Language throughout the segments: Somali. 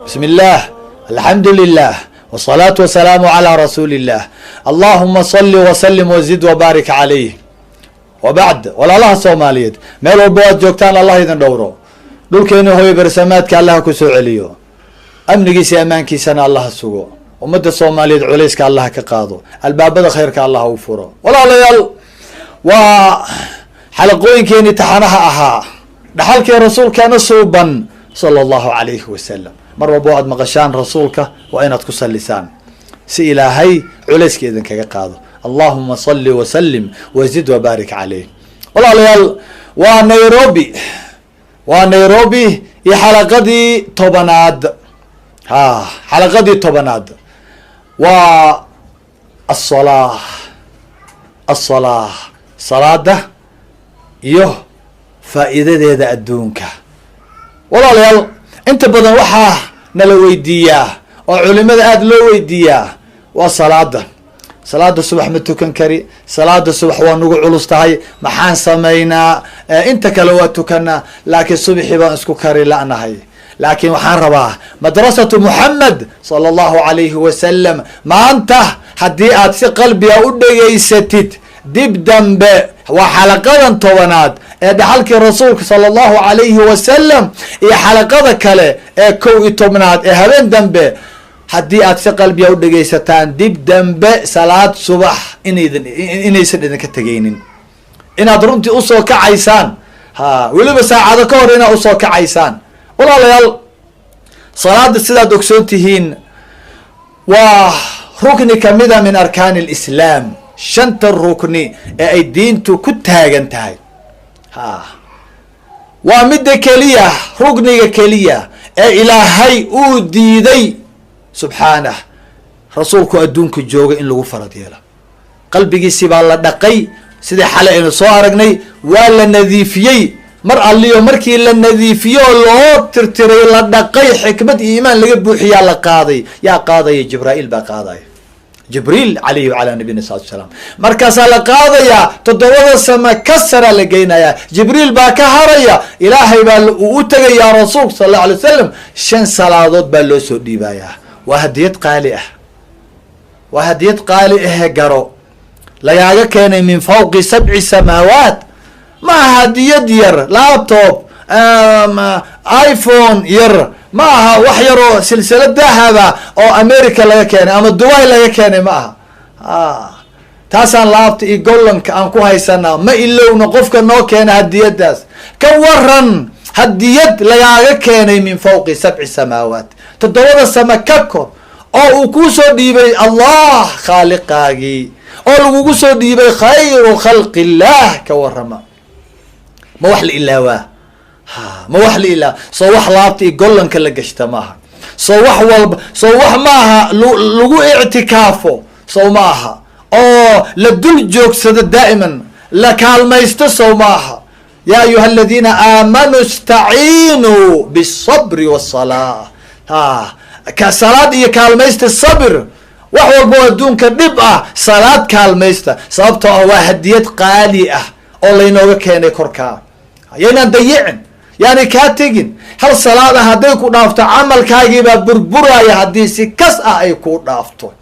Bismi illaah, alxamdu lilah, wsalaatu wasalaamu calaa rasuuli illah. Allahuma salli wasalim wazid wabaarik calayh. Wabacd, walaalaha Soomaaliyeed meel walba waad joogtaan, Allah idin dhowro. Dhulkeena hooyo bersamaadka Allah ku soo celiyo, amnigiisa, ammaankiisana Allah sugo. Ummadda Soomaaliyeed culayska Allah ka qaado, albaabada khayrka Allah u furo. Walaalayaal, waa xalaqooyinkeeni taxanaha ahaa, dhaxalkii rasuulkeena suuban sala allahu calayhi wasalam. Mar walba o aad maqashaan rasuulka waa inaad ku sallisaan si Ilaahay culayska idinkaga qaado. Allahuma salli wasalim wazid wabaarik caleyh. Walaalayaal, waa Nairobi, waa Nairobi iyo xalaqadii 10aad. Ha, xalaqadii 10aad waa asalaa, asalaa, salaada iyo faa'iidadeeda adduunka. Walaalayaal, inta badan waxaa nala weydiiyaa oo culimada aada loo weydiiyaa waa salaada. Salaada subax ma tukan kari, salaada subax waa nagu culus tahay, maxaan samaynaa? Inta kale waa tukanaa, laakiin subaxii baan isku kari la'nahay. Laakiin waxaan rabaa madrasatu Muxamed sala allahu alayhi wasalam maanta haddii aad si qalbiga u dhegaysatid, dib dambe waa xalaqadan 10aad ee dhaxalkii rasuulka sala allahu alayhi wasalam iyo xalaqada kale ee 11aad ee habeen dambe, haddii aad si qalbiga u dhegaysataan, dib dambe salaad subax inaysan idinka tegaynin, inaad runtii usoo kacaysaan, ha weliba saacado ka hor inaad usoo kacaysaan. Walaalayaal, salaada sidaad ogsoon tihiin waa rukni kamida min arkaan alislaam, shanta rukni ee ay diintu ku taagan tahay. Ha, waa midda keliya, rukniga keliya ee Ilaahay uu diiday subxaanah rasuulku adduunka jooga in lagu farad yeelo. Qalbigiisi baa la dhaqay, sidii xalay aynu soo aragnay, waa la nadiifiyey. Mar alliyo markii la nadiifiyo, loo tirtiray, la dhaqay, xikmad iyo iimaan laga buuxiyaa, la qaaday. Yaa qaadaya? Jibraail baa qaadaya, Jibriil calayhi wacalaa nabiyina salatu salaam. Markaasaa la qaadayaa, toddobada sama ka saraa la geynayaa. Jibriil baa ka haraya, Ilaahay baa uu u tegayaa. Rasuulka sal allahu alay wasalam shan salaadood baa loo soo dhiibayaa. Waa hadiyad qaali ah, waa hadiyad qaali ahe garo lagaaga keenay min fawqi sabci samaawaat. Ma aha hadiyad yar, laptop, iPhone yar ma aha, wax yaroo silsilad dahaba oo America laga keenay ama Dubai laga keenay ma aha. Taasaan laabta iyo gollanka aan ku haysanaa, ma ilowna qofka noo keena hadiyadaas. Ka waran hadiyad lagaaga keenay min fawqi sabci samaawaat, toddobada sama ka kor, oo uu kuusoo dhiibay Allah khaaliqaagii, oo lagugu soo dhiibay khayru khalqi illah? Ka warama, ma wax la ilaawaa? Ha, ma wax la ilaawa? Soo wax laabta iyo gollanka la gashta maaha? Soo wax walba, soo wax maaha lagu ictikaafo? Sow ma aha oo la dul joogsado, daa'iman la kaalmaysto? Sow ma aha "Ya ayuha aladiina aamanuu istaciinuu bisabri wasalaa"? Ha, ka salaad iyo kaalmaysta sabir. Wax walba oo adduunka dhib ah, salaad kaalmaysta, sababtoo ah waa hadiyad qaali ah oo laynooga keenay korkaa. Yaynaan dayicin, yaanay kaa tegin. Hal salaad ah hadday ku dhaafto, camalkaagiibaa burburaya haddii si kas ah ay ku dhaafto.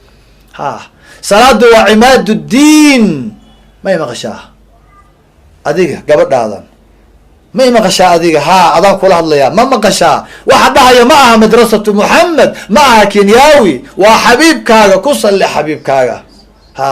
Ha, salaadu waa cimaad ddiin. May maqashaa adiga gabadhaadan? Ma maqashaa adiga? Ha, adaan kula hadlayaa, ma maqashaa? Waxa dhahaya ma aha madrasatu Muxamed, ma aha Kenyaawi, waa xabiibkaaga. Ku salli xabiibkaaga. Ha,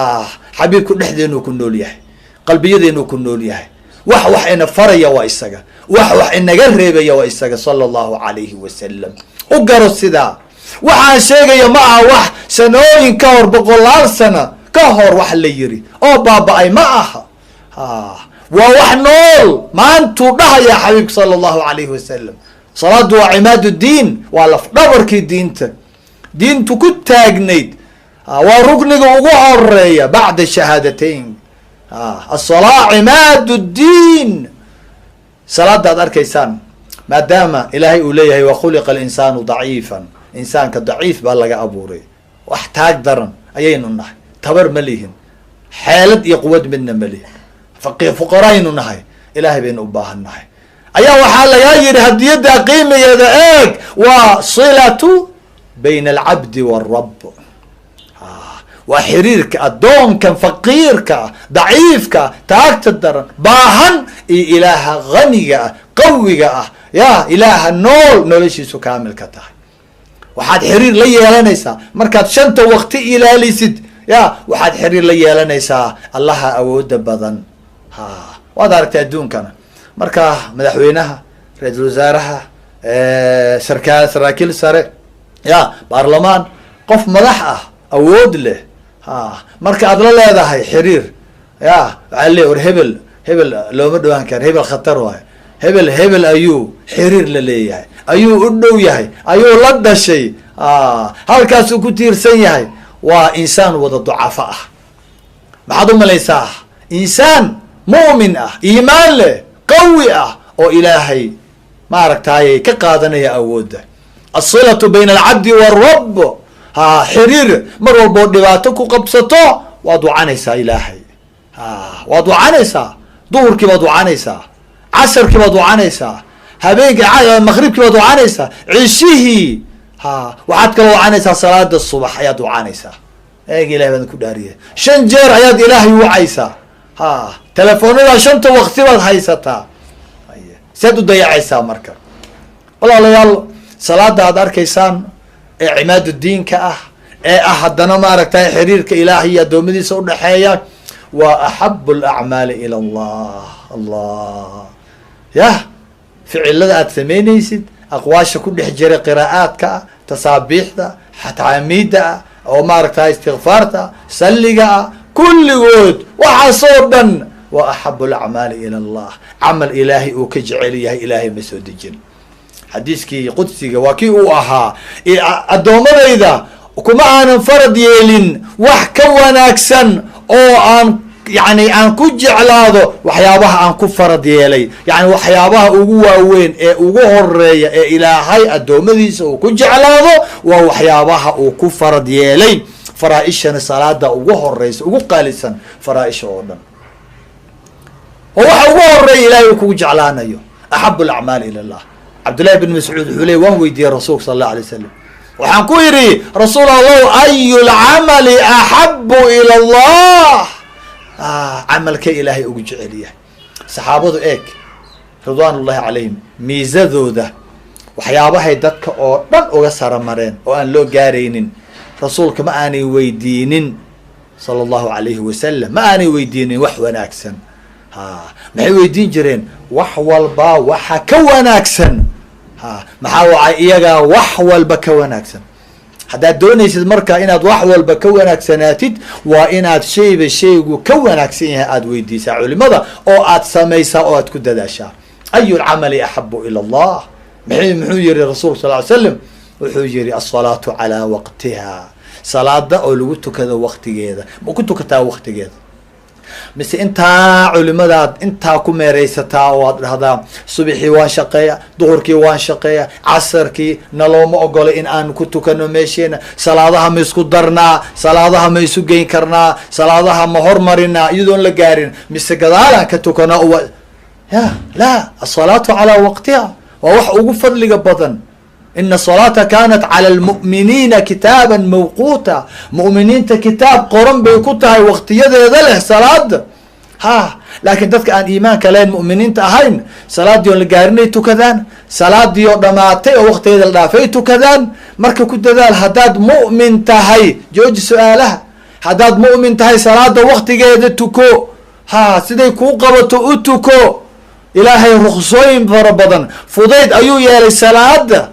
xabiibku dhexdeenuu ku nool yahay, qalbiyadeenuu ku nool yahay. Wax ina faraya waa isaga, wax inaga reebaya waa isaga, sala allahu calayhi wasalam. U garo sidaa. Waxaan sheegaya ma aha wax sanooyin ka hor, boqolaal sano ka hor wax la yiri oo baaba-ay ma aha. Ha, waa wax nool maantuu dhahaya xabiibka sala allahu alayhi wasalam. Salaadu waa cimaad ddiin, waa lafdhabarkii diinta, diintu ku taagnayd, waa rukniga ugu horeeya bacda shahaadateyn. Asalaa cimaad ddiin. Salaada ad arkaysaan, maadaama Ilaahay uu leeyahay "Wakhuliqa alinsaanu daciifan", insaanka daciif baa laga abuuray. Wax taag daran ayaynu nahay, tabar ma lihin, xeelad iyo quwad midna ma lihin, fuqaraynu nahay, Ilaahay baynu u baahan nahay. Ayaa waxaa lagaa yidhi hadiyaddaa qiimigeeda eeg, waa silatu bayna alcabdi waalrab, waa xiriirka addoonkan faqiirka ah, daciifka, taagta daran, baahan iyo Ilaaha ghaniga ah, qawiga ah, ya Ilaaha nool, noloshiisu kaamilka tahay. Waxaad xiriir la yeelanaysaa markaad shanta waqti ilaalisid, ya waxaad xiriir la yeelanaysaa Allaha awooda badan. Ha, waad aragtay adduunkana marka madaxweynaha, ra-iisul wasaaraha, sarkaa, saraakiil sare, ya baarlamaan, qof madax ah, awood leh, ha marka aad la leedahay xiriir, ya waxaa leey war hebel, hebel looma dhawaan karo, hebel khatar waayo, hebel, hebel ayuu xiriir la leeyahay, ayuu u dhow yahay, ayuu la dhashay, halkaasuu ku tiirsan yahay. Waa insaan wada ducafo ah. Maxaad u malaysaa insaan mu'min ah, iimaan leh, qawi ah, oo Ilaahay maaragtaaye ka qaadanaya awoodda? Alsilatu bayna alcabdi waalrab, ha xiriir. Mar walboo dhibaato ku qabsato waad wacanaysaa Ilaahay, ha waad wacanaysaa, duhurkii baad wacanaysaa, casarkii baad wacanaysaa, habeenkii maqribkii baad wacanaysaa, cishihii, ha waxaad kaloo wacanaysaa salaada subax ayaad wacanaysaa. Eeg, Ilahay baan ku dhaariyay, shan jeer ayaad Ilaahay wacaysaa. Ha, telefoonada shanta waqti baad haysataa, sead u dayacaysaa? Marka walaalayaal, salaada aad arkaysaan ee cimaadu diinka ah, ee ah haddana maaragtay xiriirka Ilaahay iyo addoommadiisa udhaxeeya, waa axabu alacmaali ila Allah. Allah, yah, ficilada aad samaynaysid, aqwaasha ku dhex jira, qiraa'aadka ah, tasaabiixda, taxaamiidda ah, oo maaragtay istikfaarta, salliga ah, kulligood waxaasoo dhan waa axabu alacmaali ila Allah. Camal Ilaahay uu ka jecel yahay Ilaahay ma soo dejin. Xadiiskii qudsiga waa kii uu ahaa: "Addoommadayda kuma aanan farad yeelin wax ka wanaagsan oo aan yani aan ku jeclaado waxyaabaha aan ku farad yeelay." Yani waxyaabaha ugu waaweyn ee ugu horeeya ee Ilaahay addoommadiisa uu ku jeclaado waa waxyaabaha uu ku farad yeelay. Faraa-ishana salaada ugu horeysa, ugu qaalisan faraa-isha oo dhan, oo waxa ugu horeeya Ilahay uu kugu jeclaanayo, axabu alacmaali ila Allah. Cabdullahi bin Mascuud wuxuu ley: "Waan weydiiyey Rasuulka sala Allah alay wasalam, waxaan ku yidhi: Rasuul Allahu, ayu lcamali axabu ila Allah? Camalka Ilaahay ugu jecel yahay?" Saxaabadu eeg, ridwaan ullahi calayhim, miisadooda, waxyaabahay dadka oo dhan uga saramareen oo aan loo gaaraynin. Rasuulka ma aanay weydiinin sala Allahu alayhi wasalam, ma aanay weydiinin wax wanaagsan. Ha, maxay weydiin jireen? Wax walba waxa ka wanaagsan. Ha, maxaa wacay? Iyagaa wax walba ka wanaagsan. Haddaad doonaysid marka inaad wax walba ka wanaagsanaatid, waa inaad shayba shaygu ka wanaagsan yahay aada weydiisaa culimada, oo aad samaysaa, oo aad ku dadaashaa. Ayu lcamali axabu ila Allah? Muxuu yihi Rasulka sal ly slam? Wuxuu yihi: "Asalaatu calaa waqtiha." Salaada oo lagu tukado waqtigeeda. Ma ku tukataa waqtigeeda, mise intaa culimadaad intaa ku meereysataa oo aad dhahdaa: "Subixii waan shaqeeya, duhurkii waan shaqeeya, casarkii nalooma ogola in aan ku tukano meesheena, salaadaha ma isku darnaa, salaadaha ma isu geyn karnaa, salaadaha ma hormarinaa iyadoon la gaarin, mise gadaalaan ka tukanaa?" Ya la, asalaatu calaa waqtiha waa wax ugu fadliga badan. Ina salaata kanat cala lmu'miniina kitaaban mawquuta. Mu'miniinta kitaab qoran bay ku tahay, waqtiyadeeda leh salaada. Ha, laakiin dadka aan iimaanka lahayn, mu'miniinta ahayn, salaadii oon la gaarinay tukadaan, salaadii oo dhamaatay oo waqtigeeda la dhaafay tukadaan. Marka ku dadaal. Haddaad mu'min tahay, jooji su-aalaha. Haddaad mu'min tahay, salaada waqtigeeda tuko. Ha, siday kuu qabato u tuko. Ilaahay ruksooyin fara badan, fudayd ayuu yeelay salaada.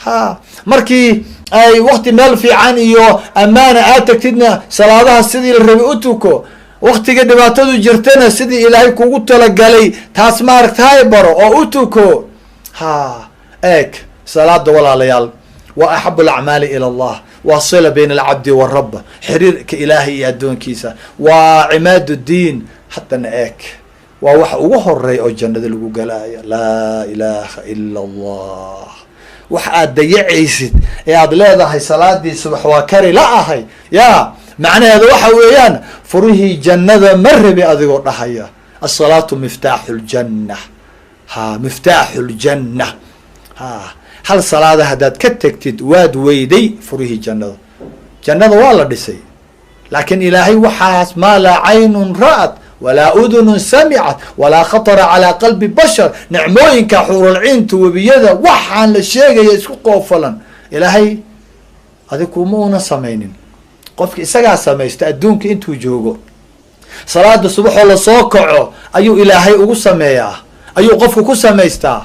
Ha, markii ay wakti meel fiican iyo ammaana aad tagtidna, salaadaha sidii la rabay u tuko. Waktiga dhibaatadu jirtana, sidii Ilaahay kugu talagalay taas maaragtahay baro oo u tuko. Ha, eeg, salaada walaalayaal waa axabu alacmaali ila Allah, waa sila bayna alcabdi warab, xiriirka Ilaahay iyo addoonkiisa, waa cimaad ddiin. Haddana eeg, waa waxa ugu horeeya oo jannada lagu galaayo, laa ilaha ila Allah. Wax aad dayacaysid ee aad leedahay salaadii subax waa kari la ahay, ya macnaheedu waxa weeyaan furihii jannada ma rabi adigoo dhahaya. Asalaatu miftaaxu ljanna. Ha, miftaaxu ljanna. Ha, hal salaada haddaad ka tegtid, waad weyday furihii jannada. Jannada waa la dhisay, laakiin Ilaahay waxaas maa laa caynun ra'at walaa udunun samicat walaa khatara calaa qalbi bashar, nicmooyinka, xuuralciinta, webiyada, waxaan la sheegaya isku qoofalan, Ilaahay adig kuma una samaynin. Qofka isagaa samaysta adduunka intuu joogo. Salaada subaxoo lasoo kaco ayuu Ilaahay ugu sameeyaa, ayuu qofku ku samaystaa.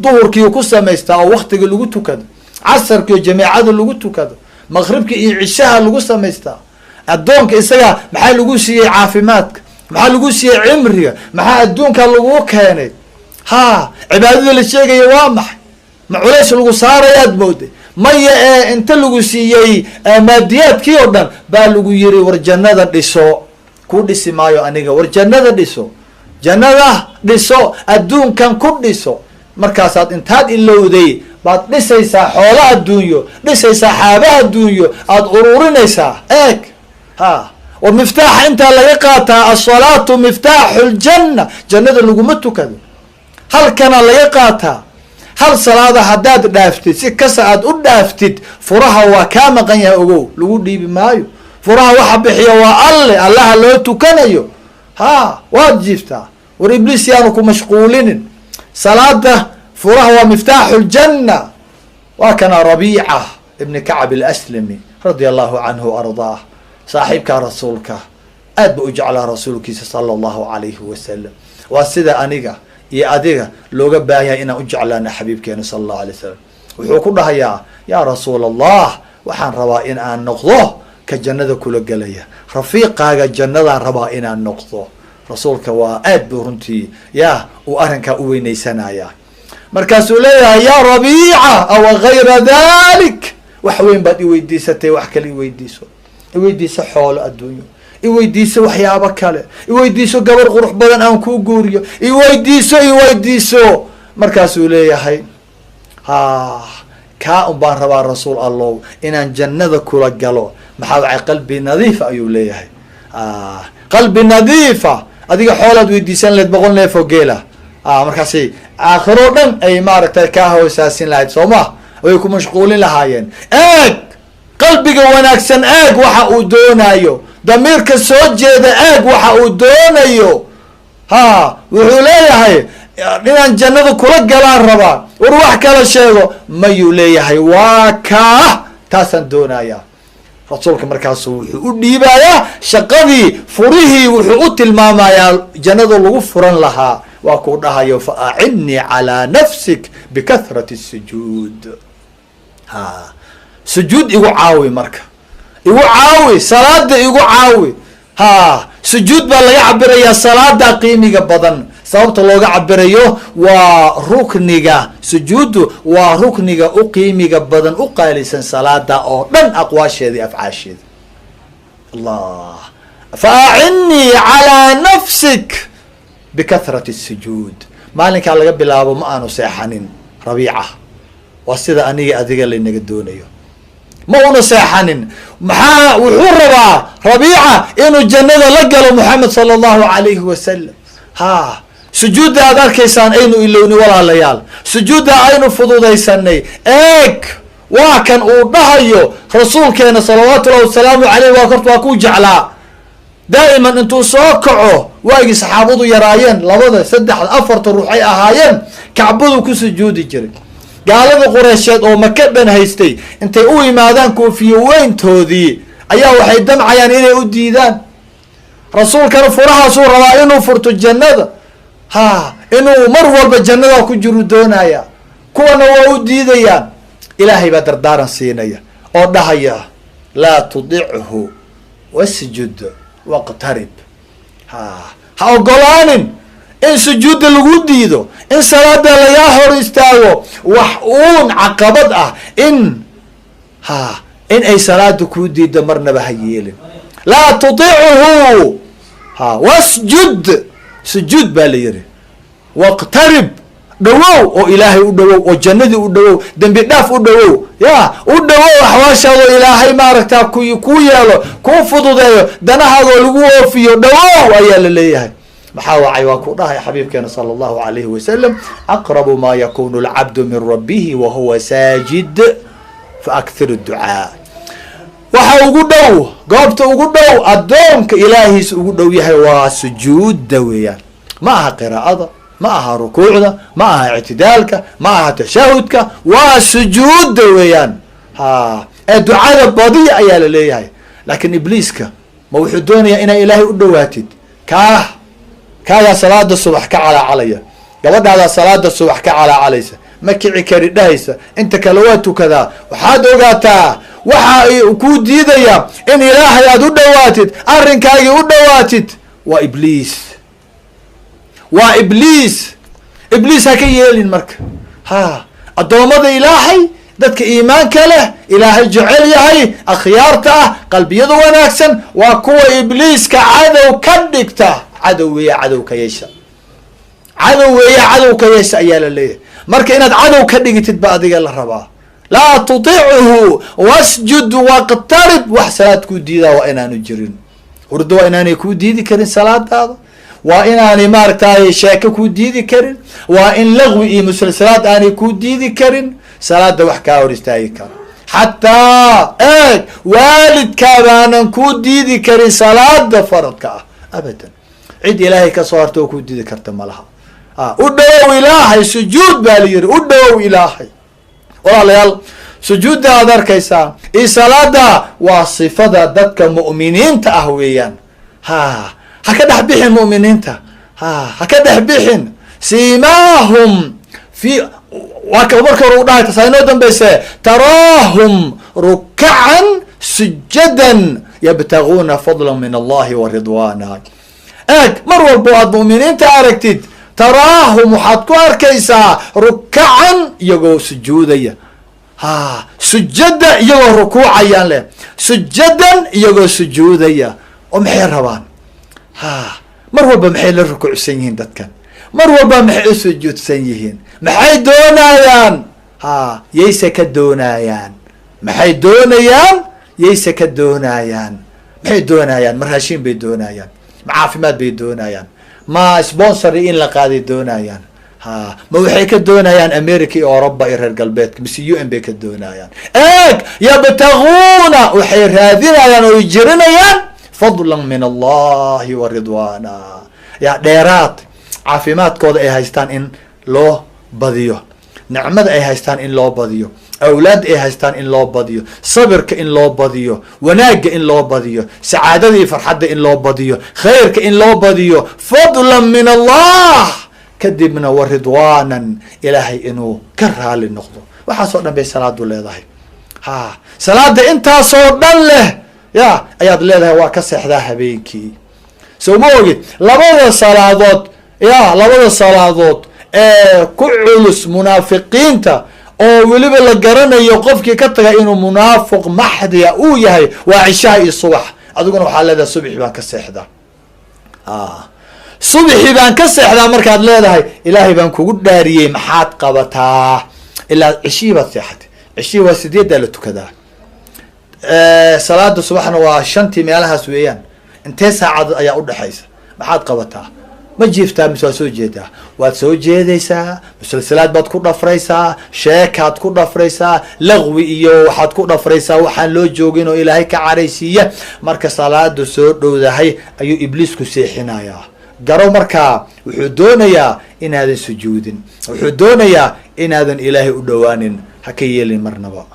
Duhurkiiu ku samaystaa oo waktiga lagu tukado, casarkiiyo jameecada lagu tukado, maqribka iyo cishaha lagu samaystaa. Addoonka isaga, maxaa lagu siiyey caafimaadka? Maxaa lagu siiyey cimriga? Maxaa adduunka laguu keenay? Ha, cibaadada la sheegaya waa maxay? Ma culays lagu saarayaad mooday? Maya, ee inta lagu siiyey maadiyaadkii oo dhan baa lagu yiri, "War jannada dhiso." Kuu dhisi maayo aniga. War jannada dhiso, jannada dhiso, adduunkan ku dhiso. Markaasaad intaad ilowday baad dhisaysaa xoola adduunyo, dhisaysaa xaaba adduunyo, aada ururinaysaa. Eeg, ha, war miftaaxa intaa laga qaataa. Asalaatu miftaaxu ljanna. Jannada laguma tukado, halkana laga qaataa. Hal salaada haddaad dhaaftid, si kasta aad u dhaaftid, furaha waa kaa maqan yahay. Ogow, lagu dhiibi maayo furaha. Waxa bixiya waa Alle, Allaha loo tukanayo. Ha, waad jiiftaa. War Ibliis yaanu ku mashquulinin. Salaada furaha waa miftaaxu ljanna. Waa kana Rabiica ibni Kacb Alaslami, radia allahu canhu ardaah, saaxiibkaa rasuulka, aad ba u jeclaa rasuulkiisa sala allahu alayhi wasalam. Waa sida aniga iyo adiga looga baahan yahay inaan u jeclaana xabiibkeena sala allahu alay wasalam. Wuxuu ku dhahayaa, "Yaa rasuul Allah, waxaan rabaa in aan noqdo ka jannada kula gelaya, rafiiqaaga jannadaan rabaa inaan noqdo." Rasuulka waa aad buu runtii ya uu arrinkaa u weynaysanaya. Markaasuu leeyahay, "Yaa Rabiica, aw gayra dalik? Wax weyn baad iweydiisatay, wax kale iweydiiso. Iweydiiso xoolo adduunyo, iweydiiso waxyaabo kale, iweydiiso gabar qurux badan aan kuu guuriyo, iweydiiso, iweydiiso." Markaasuu leeyahay, "Ha, kaa un baan rabaa, rasuul Allow, inaan jannada kula galo." Maxaa wacay? Qalbi nadiifa ayuu leeyahay, qalbi nadiifa. Adiga xoolaad weydiisan lahayd, 100 neef oo geela. Markaasi aakhiro dhan ay maaragtay kaa hoosaasin lahayd, soo ma? Way ku mashquulin lahaayeen. Eeg qalbiga wanaagsan, eeg waxa uu doonayo. Damiirka soo jeeda, eeg waxa uu doonayo. Ha, wuxuu leeyahay, "Inaan jannada kula galaan rabaa." "War wax kala sheego." "Mayuu," leeyahay, "waa kaa, taasaan doonayaa." Rasuulka markaasu wuxuu u dhiibayaa shaqadii, furihii wuxuu u tilmaamayaa jannada lagu furan lahaa. Waa kuu dhahayo, "Fa acinnii calaa nafsik bikathrati sujuud." Ha, sujuud igu caawi, marka igu caawi, salaada igu caawi. Ha, sujuud baa laga cabirayaa salaada qiimiga badan. Sababta looga cabirayo waa rukniga. Sujuuddu waa rukniga u qiimiga badan, u qaalisan salaada oo dhan, aqwaasheeda iyo afcaasheeda. Allah, "Fa acinnii calaa nafsik bikathrati sujuud." Maalinkaa laga bilaabo ma aanu seexanin Rabiica. Waa sida aniga adiga laynaga doonayo. Ma una seexanin. Maxaa wuxuu rabaa Rabiica? Inuu jannada la galo Moxamed sala allahu alayhi wasalam. Ha, sujuudda aad arkaysaan aynu ilowni, walaalayaal, sujuudda aynu fududaysanay. Eeg, waa kan uu dhahayo rasuulkeena salawaatu llahi wasalaamu caleyh. Waa korta, waa kuu jeclaa. Daa'iman intuu soo kaco, waagii saxaabadu yaraayeen, labada, saddexda, afarta ruux ay ahaayeen, kacbaduu ku sujuudi jiray. Gaalada Qureysheed oo Maka dhan haystay intay u yimaadaan koofiyo weyntoodii ayaa waxay damcayaan inay u diidaan. Rasuulkana furahaasuu rabaa inuu furto jannada. Ha, inuu mar walba jannada ku jiru doonaya, kuwana waa u diidayaan. Ilaahay baa dardaaran siinaya oo dhahaya, "Laa tudichu wasjud waqtarib." Ha, ha ogolaanin in sujuudda lagu diido, in salaada lagaa hor istaago, wax uun caqabad ah in ay salaada kuu diido marnaba ha yeelin. "Laa tudichu," ha, "wasjud," sujuud baa la yihi, "waqtarib," dhawow oo Ilaahay u dhawow, oo jannadii u dhawow, dembi dhaaf u dhawow, ya u dhawow axwaashaadoo Ilaahay maaragtaa ku kuu yeelo, kuu fududeeyo, danahaadoo lagu oofiyo dhawow ayaa la leeyahay. Maxaa wacay? Waa ku dhahay xabiibkeena sala allahu alayhi wasalam, aqrabu maa yakunu alcabdu min rabbihi wahuwa saajid fa akthir ducaa. Waxa ugu dhow, goobta ugu dhow addoonka ilaahiisa ugu dhow yahay waa sujuudda weeyaan. Ma aha qiraa'ada, ma aha rukuucda, ma aha ictidaalka, ma aha tashahudka, waa sujuudda weeyaan. Ha ee ducada badiya ayaa la leeyahay. Laakiin ibliiska ma wuxuu doonayaa inaa ilaahay u dhowaatid? Kaah kaagaa salaada subax ka calaacalaya, gabadhaadaa salaada subax ka calaacalaysa, ma kici kari dhahaysa, inta kale waa tukadaa. Waxaad ogaataa waxa kuu diidaya in ilaahay aada u dhowaatid, arrinkaagii u dhowaatid, waa ibliis, waa ibliis. Ibliis ha ka yeelin. Marka ha addoommada ilaahay, dadka iimaanka leh, ilaahay jecel yahay, akhyaarta ah, qalbiyada wanaagsan, waa kuwa ibliiska cadow ka dhigta. Cadow weeya, cadow ka yeesha, cadow weeya, cadow ka yeesha ayaa la leeyahay. Marka inaad cadow ka dhigitid ba adiga la rabaa. Laa tutichu wasjud waqtarib. Wax salaad kuu diidaa waa inaanu jirin. Hurdo waa inaanay kuu diidi karin salaadaada, waa inaanay maaragtay sheeko kuu diidi karin, waa in lagwi iyo musalsalaad aanay kuu diidi karin salaada. Wax kaa hor istaagi karo, xataa eeg waalidkaa baanan kuu diidi karin salaada faradka ah abadan. Cid ilaahay kasoo harta oo kuu diidi karta malaha. U dhowow ilaahay, sujuud baa la yihi, u dhowow ilaahay. Walaalayaal, sujuudda aad arkaysaa iyo salaada waa sifada dadka mu'miniinta ah weeyaan. Ha ha ka dhex bixin mu'miniinta, ha ha ka dhex bixin. Siimaahum fi waa ka marka hore u dhahay tasaa inoo dambeyse, taraahum rukacan sujadan yabtaguuna fadla min allahi wa ridwana. Eeg, mar walbo aad mu'miniinta aragtid, taraahum waxaad ku arkaysaa rukacan iyagoo sujuudaya, ha sujada iyagoo rukuucayaan leh, sujadan iyagoo sujuudaya. Oo maxay rabaan? Ha mar walba maxay la rukuucsan yihiin dadkan? Mar walba maxay u sujuudsan yihiin? Maxay doonayaan? Ha yayse ka doonayaan? Maxay doonayaan? Yayse ka doonayaan? Maxay doonayaan? Ma raashin bay doonayaan? Ma caafimaad bay doonayaan? Ma sponsor in la qaaday doonayaan? Ha ma waxay ka doonayaan America iyo Oroba iyo reer galbeedka, mise UN bay ka doonayaan? Eeg, yabtaguuna waxay raadinayaan oo jirinayaan fadlan min allahi wa ridwana, ya dheeraad caafimaadkooda ay haystaan in loo badiyo, nicmada ay haystaan in loo badiyo, awlaad ay haystaan in loo badiyo, sabirka in loo badiyo, wanaagga in loo badiyo, sacaadada iyo farxadda in loo badiyo, khayrka in loo badiyo. Fadlan min allah, kadibna wa ridwanan, ilaahay inuu ka raali noqdo. Waxaasoo dhan bay salaadu leedahay. Ha salaada intaasoo dhan leh ya ayaad leedahay waa ka seexdaa habeenkii. Soo ma ogid labada salaadood, ya labada salaadood ee ku culus munaafiqiinta, oo weliba la garanayo qofkii ka taga inuu munaafiq maxdiya uu yahay, waa cishaha iyo subax. Adiguna waxaa leedahay subxi baan ka seexdaa, subxi baan ka seexdaa. Markaad leedahay, ilaahay baan kugu dhaariyey, maxaad qabataa? Ilaa cishihii baad seexatay. Cishihii waa 8-daa la tukadaa, salaada subaxna waa 5-tii meelahaas weeyaan. Intee saacadood ayaa udhexaysa? Maxaad qabataa? Ma jiiftaa mise waad soo jeedaa? Waad soo jeedaysaa, musalsalaad baad ku dhafraysaa, sheekaad ku dhafraysaa, laqwi iyo waxaad ku dhafraysaa waxaan loo joogin oo ilaahay ka caraysiiya. Marka salaadu soo dhowdahay ayuu ibliisku seexinayaa. Garo, markaa wuxuu doonayaa inaadan sujuudin, wuxuu doonayaa inaadan ilaahay u dhowaanin. Ha ka yeelin marnaba.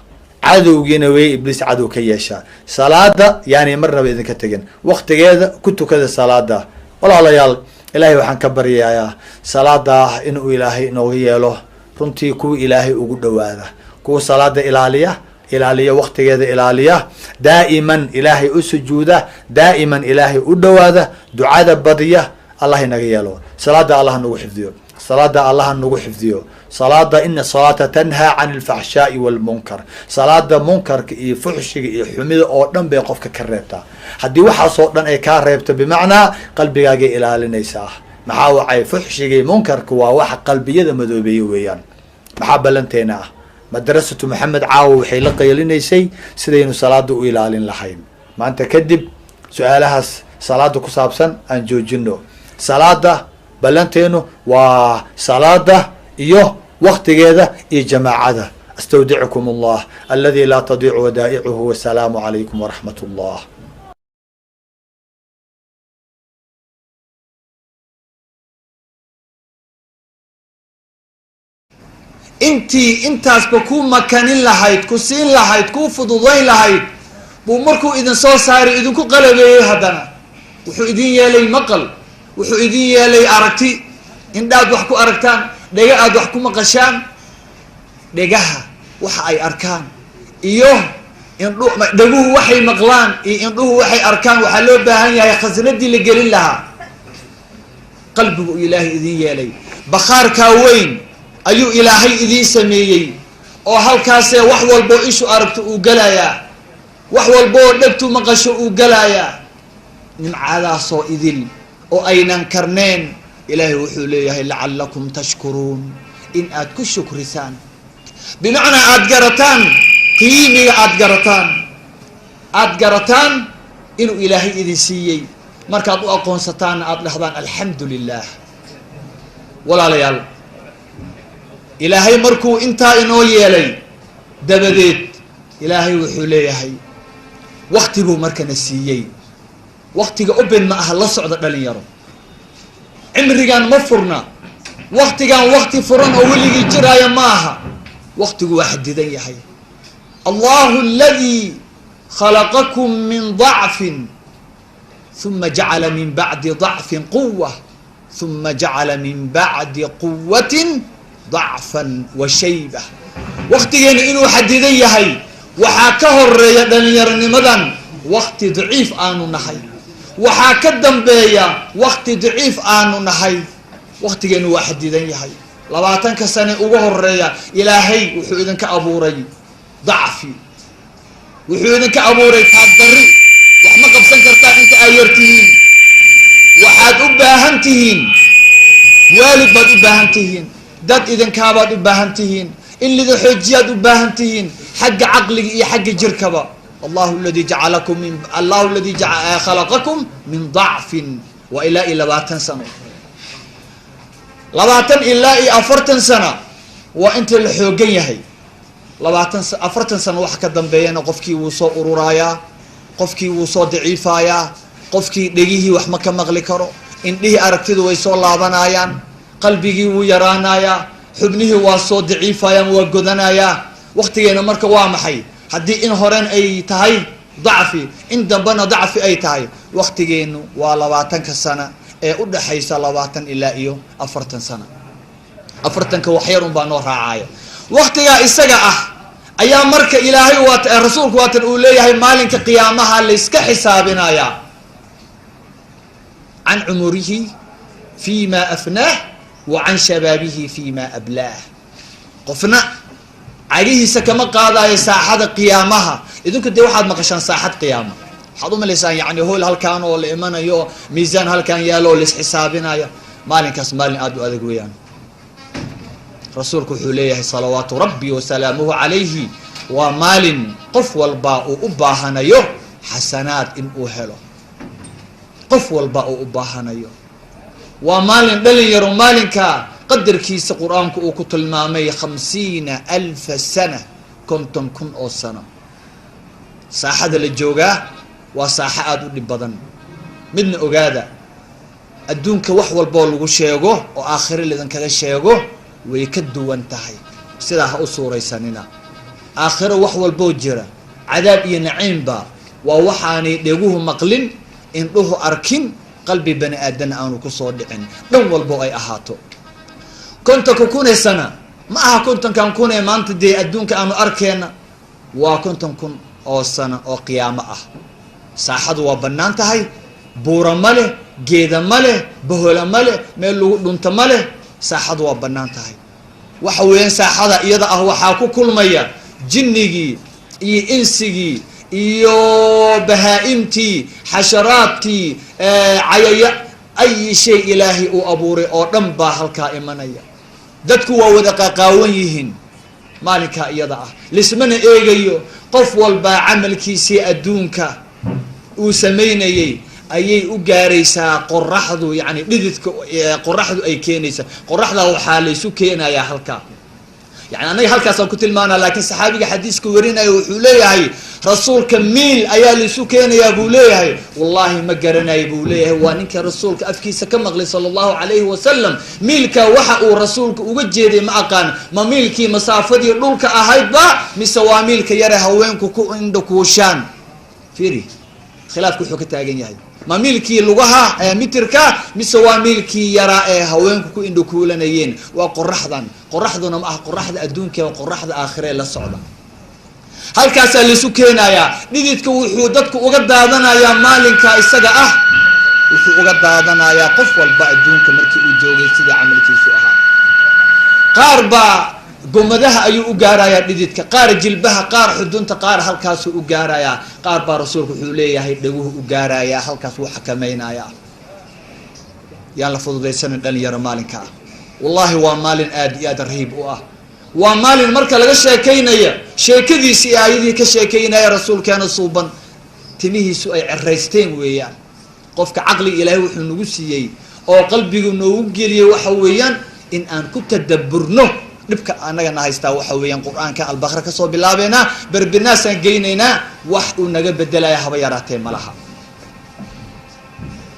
Cadowgiina wey ibliis cadow ka yeeshaa. Salaada yaani marnaba idinka tegin, waktigeeda ku tukada salaada. Walaalayaal, ilaahay waxaan ka baryayaa salaada inuu ilaahay inooga yeelo runtii kuwa ilaahay ugu dhowaada, kuwa salaada ilaaliya, ilaaliya waktigeeda, ilaaliya daa'iman, ilaahay u sujuuda daa'iman, ilaahay u dhowaada, ducada badiya. Allah inaga yeelo. Salaada allah nagu xifdiyo, salaada allah nagu xifdiyo. Salaada, ina salaata tanhaa can alfaxshaai walmunkar. Salaada munkarka iyo fuxshiga iyo xumida oo dhan bay qofka ka reebtaa. Haddii waxaasoo dhan ay kaa reebto, bimacnaa qalbigaagay ilaalinaysaa. Maxaa wacay? Fuxshigii munkarka waa waxa qalbiyada madoobeeye weeyaan. Maxaa ballanteena ah? Madrasatu Maxamed caawa waxay la qaylinaysay sidaynu salaada u ilaalin lahayn. Maanta kadib su-aalahaas salaada ku saabsan aan joojino. Salaada ballanteenu waa salaada iyo waktigeeda iyo jamaacada. Astawdicukum Allah aladi laa tadiicu wadaa'icuhu, wasalaamu calaykum waraxmat ullah. Intii intaasba ku makanin lahayd, ku siin lahayd, ku fududayn lahayd buu markuu idin soo saaray idinku qalabeeyey. Haddana wuxuu idin yeelay maqal, wuxuu idin yeelay aragti, indhaad wax ku aragtaan, dhega aad wax ku maqashaan. Dhegaha waxa ay arkaan iyo indhu, dheguhu waxay maqlaan iyo indhuhu waxay arkaan, waxaa loo baahan yahay khasnadii la gelin lahaa. Qalbigu Ilaahay idin yeelay, bakhaarkaa weyn ayuu Ilaahay idiin sameeyey, oo halkaasee wax walboo ishu aragto uu gelayaa, wax walboo dhegtu maqasho uu gelayaa. Nimcadaasoo idil oo aynan karneen, Ilaahay wuxuu leeyahay lacalakum tashkuruun, in aad ku shukrisaan, bimacnaa aada garataan qiimiga, aada garataan, aada garataan inuu Ilaahay idin siiyey. Markaad u aqoonsataanna aada dhahdaan alxamdu lilah. Walaalayaal, Ilaahay markuu intaa inoo yeelay dabadeed, Ilaahay wuxuu leeyahay wakti buu markana siiyey. Waktiga open ma aha, la socda dhalinyaro, cimrigan ma furna. Waktigan wakti furan oo weligii jiraaya ma aha, waktigu waa xadidan yahay. Allahu aladi khalaqakum min dacfin uma jacala min bacdi dacfin quwa uma jacala min bacdi quwatin dacfan wa shayba. Waktigeena inuu xadidan yahay waxaa ka horeeya dhalinyaronimadan wakti daciif aanu nahay, waxaa ka dambeeya wakti daciif aanu nahay. Waktigeenu waa xadidan yahay. 20-ka sane ugu horeeya Ilaahay wuxuu idinka abuuray dacfi, wuxuu idinka abuuray taagdarri, wax ma qabsan kartaa inta aad yar tihiin. Waxaad u baahan tihiin waalid baad u baahan tihiin, dad idinkaabaad u baahan tihiin, in lidin xoojiyaad u baahan tihiin, xagga caqliga iyo xagga jirkaba. Allahu aladi jacalakum min, Allahu aladi khalaqakum min dacfin, waa ilaa iyo 20 sano, 20 ilaa iyo 40 sano waa inta la xoogan yahay. 20, 40 sano waxa ka dambeeyana qofkii wuu soo ururaayaa, qofkii wuu soo daciifayaa, qofkii dhegihii wax ma ka maqli karo, indhihii aragtidu way soo laabanayaan, qalbigii wuu yaraanayaa, xubnihii waa soo daciifayaan, waa godanayaa. Waktigeena marka waa maxay? Haddii in horen ay tahay dacfi, in dambena dacfi ay tahay, waktigeenu waa 20-ka sana ee u dhaxaysa 20 ilaa iyo 40 sana. 40-ka waxyar un baa noo raacaya. Waktigaa isaga ah ayaa marka Ilaahay waat, rasuulku waatan uu leeyahay maalinka qiyaamaha layska xisaabinayaa can cumurihi fi ma afnaah wa can shabaabihi fi ma ablaah. Qofna cagihiisa kama qaadayo saaxada qiyaamaha. Idinku dee waxaad maqashaan saaxad qiyaama, waxaad umalaysaan yani hool halkaan oo la imanayo, miisaan halkaan yaalo oo laisxisaabinayo. Maalinkaas maalin aada u adag weeyaan. Rasuulku wuxuu leeyahay salawaatu rabbi wasalaamuhu calayhi, waa maalin qof walba uu u baahanayo xasanaad in uu helo, qof walba uu u baahanayo. Waa maalin dhalin yaro, maalinka qadarkiisa Qur-aanku uu ku tilmaamay 50,000 sana, 50,000 oo sano. Saaxada la joogaa waa saaxo aada u dhib badan. Midna ogaada, adduunka wax walboo lagu sheego oo aakhiro laidinkaga sheego way ka duwan tahay. Sidaa ha u suuraysanina. Aakhiro wax walboo jira, cadaab iyo naciimba, waa waxaanay dheguhu maqlin, indhuhu arkin, qalbi bani aadana aanu kusoo dhicin, dhan walbo ay ahaato. 50-ka kun ee sana ma aha 50-kan kun ee maanta dee adduunka aanu arkeenna, waa 50,000 oo sano oo qiyaamo ah. Saaxadu waa bannaan tahay, buura ma leh, geeda ma leh, bahola ma leh, meel lagu dhunto ma leh. Saaxadu waa bannaan tahay. Waxa weeyaan saaxada iyada ah waxaa ku kulmaya jinnigii iyo insigii iyo bahaa-imtii, xasharaadkii, cayaya, ay shay Ilaahay uu abuuray oo dhan baa halkaa imanaya. Dadku waa wada qaqaawan yihiin maalinkaa iyada ah, lismana eegayo. Qof walbaa camalkiisii adduunka uu samaynayey ayay u gaaraysaa qoraxdu, yani dhididka qoraxdu ay keenaysa. Qoraxda waxaa laysu keenayaa halkaa, yani annaga halkaasaan ku tilmaanaa, laakiin saxaabiga xadiiska warinaya wuxuu leeyahay rasuulka miil ayaa laysu keenayaa buu leeyahay. Wallahi ma garanayo buu leeyahay, waa ninka rasuulka afkiisa ka maqlay sala allahu calayhi wasalam. Miilka waxa uu rasuulka uga jeeday ma aqaan, ma miilkii masaafadii dhulka ahaydba mise waa miilka yare haweenku ku indhakuushaan? Fiiri, khilaafku wuxuu ka taagan yahay, ma miilkii lugaha ee mitirka mise waa miilkii yaraa ee haweenku ku indhakuulanayeen? Waa qoraxdan, qoraxduna ma aha qoraxda adduunka, waa qoraxda aakhiree la socda. Halkaasaa laisu keenayaa. Dhididka wuxuu dadku uga daadanayaa maalinka isaga ah, wuxuu uga daadanayaa qof walba adduunka markii uu joogay sidii camalkiisu ahaa. Qaar baa gomadaha ayuu u gaarayaa dhididka, qaar jilbaha, qaar xudunta, qaar halkaasuu u gaarayaa, qaar baa rasuulku wuxuu leeyahay dhaguhu u gaarayaa, halkaas wuu xakamaynayaa. Yaan la fududaysanin dhalinyaro maalinka ah. Wallahi waa maalin aad iyo aad rahiib u ah. Waa maalin marka laga sheekaynaya sheekadiisi iyo aayadihii ka sheekaynaya rasuulkeena suuban timihiisu ay ceraysteen weeyaan. Qofka caqliga ilaahay wuxuu nagu siiyey oo qalbigu noogu geliyey waxa weeyaan in aan ku tadaburno dhibka annagana haystaa. Waxa weeyaan Qur-aanka Albaqra kasoo bilaabeynaa, berbinaasaan geynaynaa, wax uu naga bedelaya haba yaraatee malaha.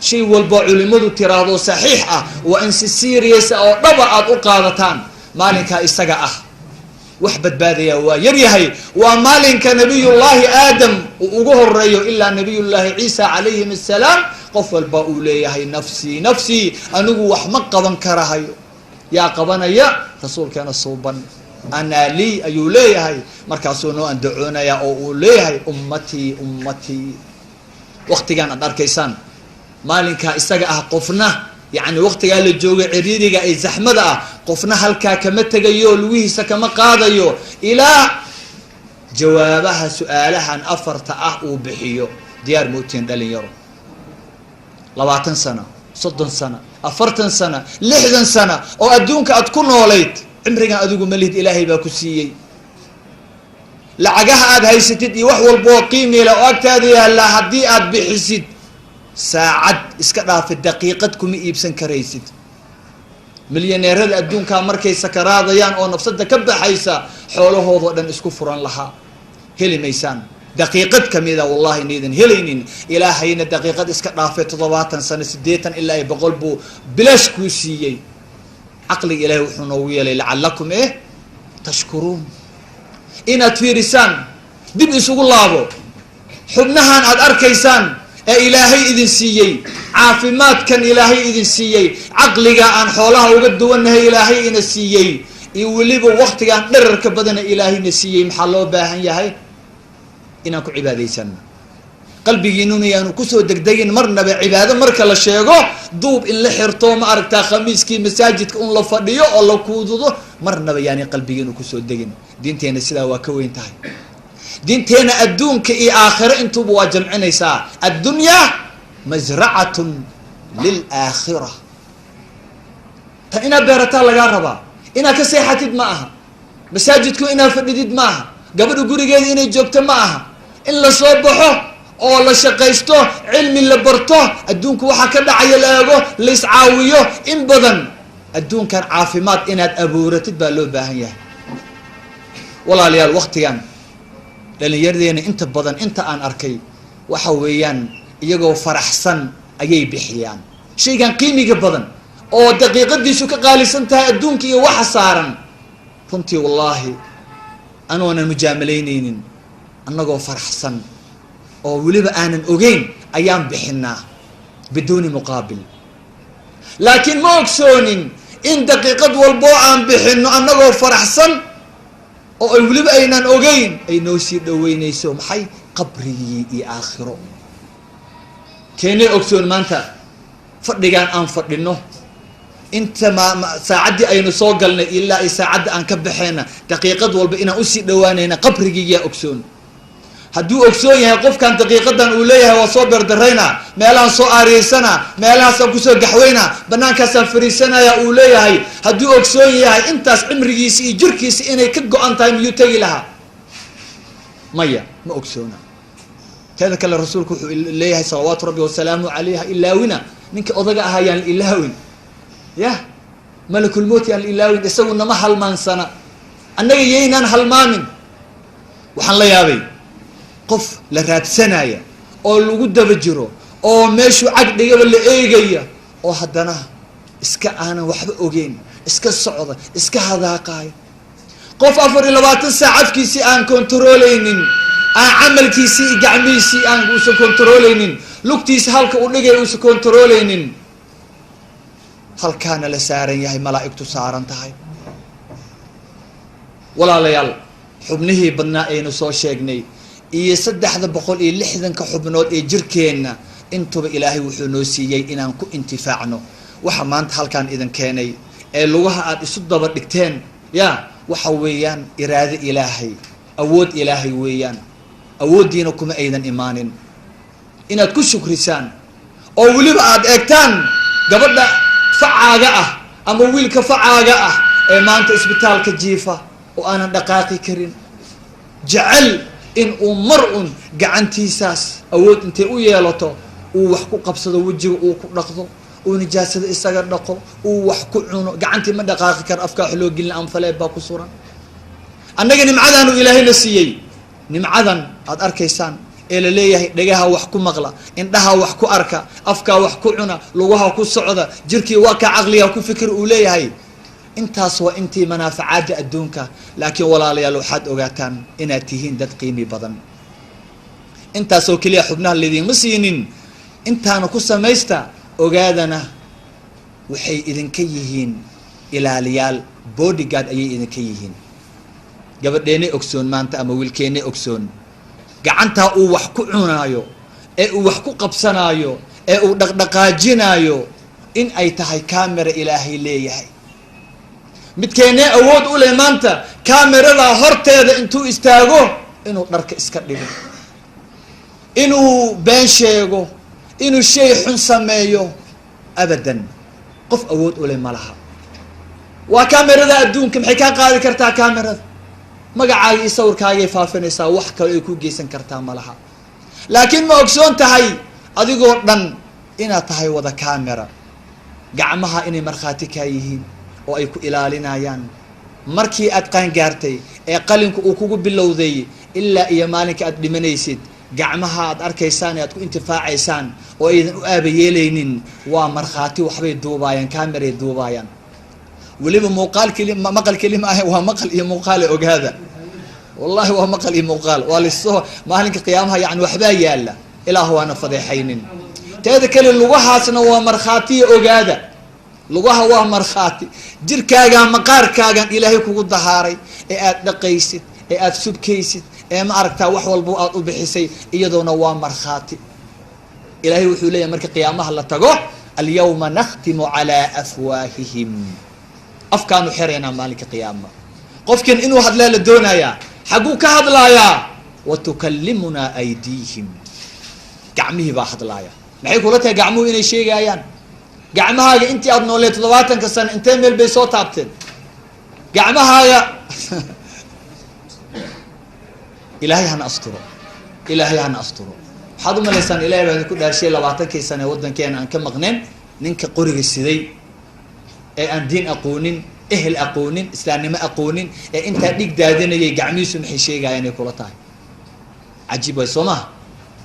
Shay walba culimadu tiraahdo saxiix ah waa in si serious oo dhaba aada u qaadataan. Maalinkaa isaga ah wax badbaadaya waa yaryahay. Waa maalinka Nabiyullaahi Aadam uu ugu horeeyo ilaa Nabiyullaahi Ciisa calayhim assalaam. Qof walba uu leeyahay nafsii nafsii, anigu wax ma qaban karahayo. Yaa qabanaya? Rasuulkeena suuban anaa lii ayuu leeyahay. Markaasuu noo andacoonaya oo uu leeyahay ummatii ummatii. Waktigan aad arkaysaan, maalinkaa isaga ah, qofna, yacni waktigaa la jooga, ciriiriga ay zaxmada ah, qofna halkaa kama tegayo, lugihiisa kama qaadayo ilaa jawaabaha su-aalahan afarta ah uu bixiyo. Diyaar mootiin dhalinyaro? 20 sano, 30 sano, 40 sano, 60 sano oo adduunka aad ku noolayd, cimrigan adigu malihid, Ilaahay baa ku siiyey. Lacagaha aad haysatid iyo wax walba oo qiimila oo agtaada yaallaa, haddii aad bixisid saacad iska dhaafa, daqiiqad kuma iibsan karaysid. Milyaneerada adduunkaa markay sakaraadayaan oo nafsada ka baxaysa, xoolahoodao dhan isku furan lahaa heli maysaan daqiiqad kamida, wallahi inaydan helaynin. Ilaahayna daqiiqad iska dhaafay, 70 sano, 80 ilaa iyo 100 buu bilaash kuu siiyey. Caqliga Ilahay wuxuu noogu yeelay lacalakum tashkuruun, inaad fiirisaan, dib isugu laabo xubnahan aad arkaysaan ee Ilaahay idin siiyey, caafimaadkan Ilaahay idin siiyey, caqliga aan xoolaha uga duwannahay Ilaahay ina siiyey, iyo weliba waktigaan dherarka badana Ilaahayna siiyey. Maxaa loo baahan yahay? Inaan ku cibaadaysano. Qalbigiinuna yaanu kusoo degdegin marnaba cibaado marka la sheego duub in la xirto, ma aragtaa, khamiiskii masaajidka un la fadhiyo oo la kuududo. Marnaba yaani qalbigiinu kusoo degin. Diinteena sidaa waa ka weyn tahay. Diinteena adduunka iyo aakhiro intuuba waa jamcinaysaa. Addunyaa masracatun lilaakhira. Tan inaad beerataa lagaa rabaa, inaad ka seexatid ma aha, masaajidku inaad fadhidid ma aha, gabadha gurigeeda inay joogto ma aha. In lasoo baxo oo la shaqaysto, cilmi la barto, adduunku waxaa ka dhacaya la eego, la iscaawiyo in badan. Adduunkan caafimaad inaad abuuratid baa loo baahan yahay. Walaalayaal, waktigan dhalinyaраdeena inta badan inta aan arkay waxa weeyaan iyagoo faraxsan ayay bixiyaan shaygan qiimiga badan oo daqiiqadiisu ka qaalisan tahay adduunka iyo waxa saaran. Runtii wallaahi anoonan mujaamalayneynin, annagoo faraxsan oo weliba aanan ogeyn ayaan bixinaa biduuni muqaabil, laakiin ma ogsoonin in daqiiqad walboo aan bixino annagoo faraxsan oo ay weliba aynaan ogeyn ay noo sii dhaweynayso maxay? Qabrigii iyo aakhiro. Keenay ogsoon maanta fadhigaan aan fadhino, inta ma saacaddii aynu soo galnay ilaa iyo saacadda aan ka baxayna, daqiiqad walba inaan usii dhawaanayna qabrigii, yaa ogsoon? Hadduu ogsoon yahay qofkan daqiiqadan uu leeyahay waa soo beerdaraynaa, meelahaan soo aariyeysana, meelahaasaan kusoo gaxweynaa, banaankaasaan fariisanaya uu leeyahay, hadduu ogsoon yahay intaas cimrigiisa iyo jirkiisa inay ka go-an tahay, miyuu tegi lahaa? Maya, ma ogsoona. Teeda kale, rasuulku wuxuu leeyahay salawaatu rabbi wasalaamu caleyh: ha ilaawina ninka odaga ahaa, yaan la ilaawin yah, malakulmowt yaan la ilaawin. Isagu nama halmaansana, annaga yaynaan halmaamin. Waxaan la yaabay qof la raadsanaya oo lagu daba jiro oo meeshuu cag dhigaba la eegaya, oo haddana iska aanan waxba ogeyn, iska socda, iska hadaaqaaya. Qof 24 saac afkiisii aan kontarooleynin, aan camalkiisii iyo gacmihiisii aan uusan kontarooleynin, lugtiisa halka uu dhigay uusan kontarooleynin, halkaana la saaran yahay, malaa'igtu saaran tahay. Walaalayaal, xubnihii badnaa aynu soo sheegnay iyo 360-ka xubnood ee jirkeenna, intuba Ilaahay wuxuu noo siiyey inaan ku intifaacno. Waxa maanta halkaan idin keenay ee lugaha aada isu daba dhigteen ya waxa weeyaan iraado Ilaahay, awood Ilaahay weeyaan. Awooddiina kuma aydan imaanin. Inaad ku shukrisaan oo weliba aada eegtaan gabadha facaaga ah ama wiilka facaaga ah ee maanta isbitaalka jiifa oo aanan dhaqaaqi karin, jecel in uu mar un gacantiisaas awood intay u yeelato uu wax ku qabsado, wejiga uu ku dhaqdo, uu nijaasada isaga dhaqo, uu wax ku cuno. Gacantii ma dhaqaaqi karo, afkaa wax loo gelin, anfaleeb baa ku suran. Annaga nimcadaanu Ilaahayna siiyey, nimcadan aada arkaysaan ee la leeyahay dhegaha wax ku maqla, indhaha wax ku arka, afkaa wax ku cuna, lugaha ku socda, jirkii waa ka caqliga ku fikir uu leeyahay. Intaas waa intii manaafacaadda adduunka. Laakiin walaalayaal, waxaad ogaataan inaad tihiin dad qiimi badan. Intaasoo keliya xubnaha laydinma siinin, intaana ku samaysta. Ogaadana, waxay idinka yihiin ilaaliyaal, bodyguard ayay idinka yihiin. Gabadheene ogsoon maanta ama wiilkeene ogsoon, gacantaa uu wax ku cunaayo ee uu wax ku qabsanaayo ee uu dhaqdhaqaajinaayo in ay tahay camera Ilaahay leeyahay. Midkeenee awood u leh maanta cameradaa horteeda intuu istaago inuu dharka iska dhigo, inuu been sheego, inuu shay xun sameeyo? Abadan, qof awood u leh ma laha. Waa camerada adduunka. Maxay kaa qaadi kartaa camerada? Magacaaga iyo sawirkaagay faafinaysaa, wax kale ay ku geysan kartaa ma laha. Laakiin ma ogsoon tahay adigoo dhan inaad tahay wada camera? Gacmaha inay markhaati kaa yihiin oo ay ku ilaalinayaan markii aad qaangaartay ee qalinku uu kugu bilowday ilaa iyo maalinka aad dhimanaysid. Gacmaha aad arkaysaan ee aad ku intifaacaysaan oo aydan u aabayeelaynin waa markhaati, waxbay duubaayaan, cameray duubaayaan. Weliba muuqaal keli, maqal keli ma ahe, waa maqal iyo muuqaale. Ogaada, wallahi waa maqal iyo muuqaal. Waa lasoo maalinka qiyaamaha, yani waxbaa yaala. Ilaah waana fadeexaynin. Teeda kale, lugahaasna waa markhaatiya. Ogaada, lugaha waa markhaati. Jirkaagaa, maqaarkaagan Ilaahay kugu dahaaray ee aad dhaqaysid ee aad subkaysid ee ma aragtaa wax walba aad u bixisay, iyadoona waa markhaati. Ilaahay wuxuu leeyahay marka qiyaamaha la tago: "Alyawma nakhtimu calaa afwaahihim." Afkaanu xiraynaa maalinka qiyaama. Qofkan inuu hadlaa la doonayaa, xagguu ka hadlaayaa? "Wa tukallimunaa aydiihim." Gacmihii baa hadlaaya. Maxay kula tahay gacmuhu inay sheegayaan? Gacmahaaga intii aada nooleed 70-ka sano, intee meel bay soo taabteen gacmahaaga? Ilaahay hana asturo, Ilaahay hana asturo. Waxaad u malaysaan, Ilahay baa idinku dhaarshay, 20-kii sane ee waddankeena aan ka maqneen, ninka qoriga siday ee aan diin aqoonin, ehel aqoonin, islaamnimo aqoonin, ee intaa dhig daadinayay, gacmihiisu maxay sheegayaan ay kula tahay? Cajiib way, soo maha?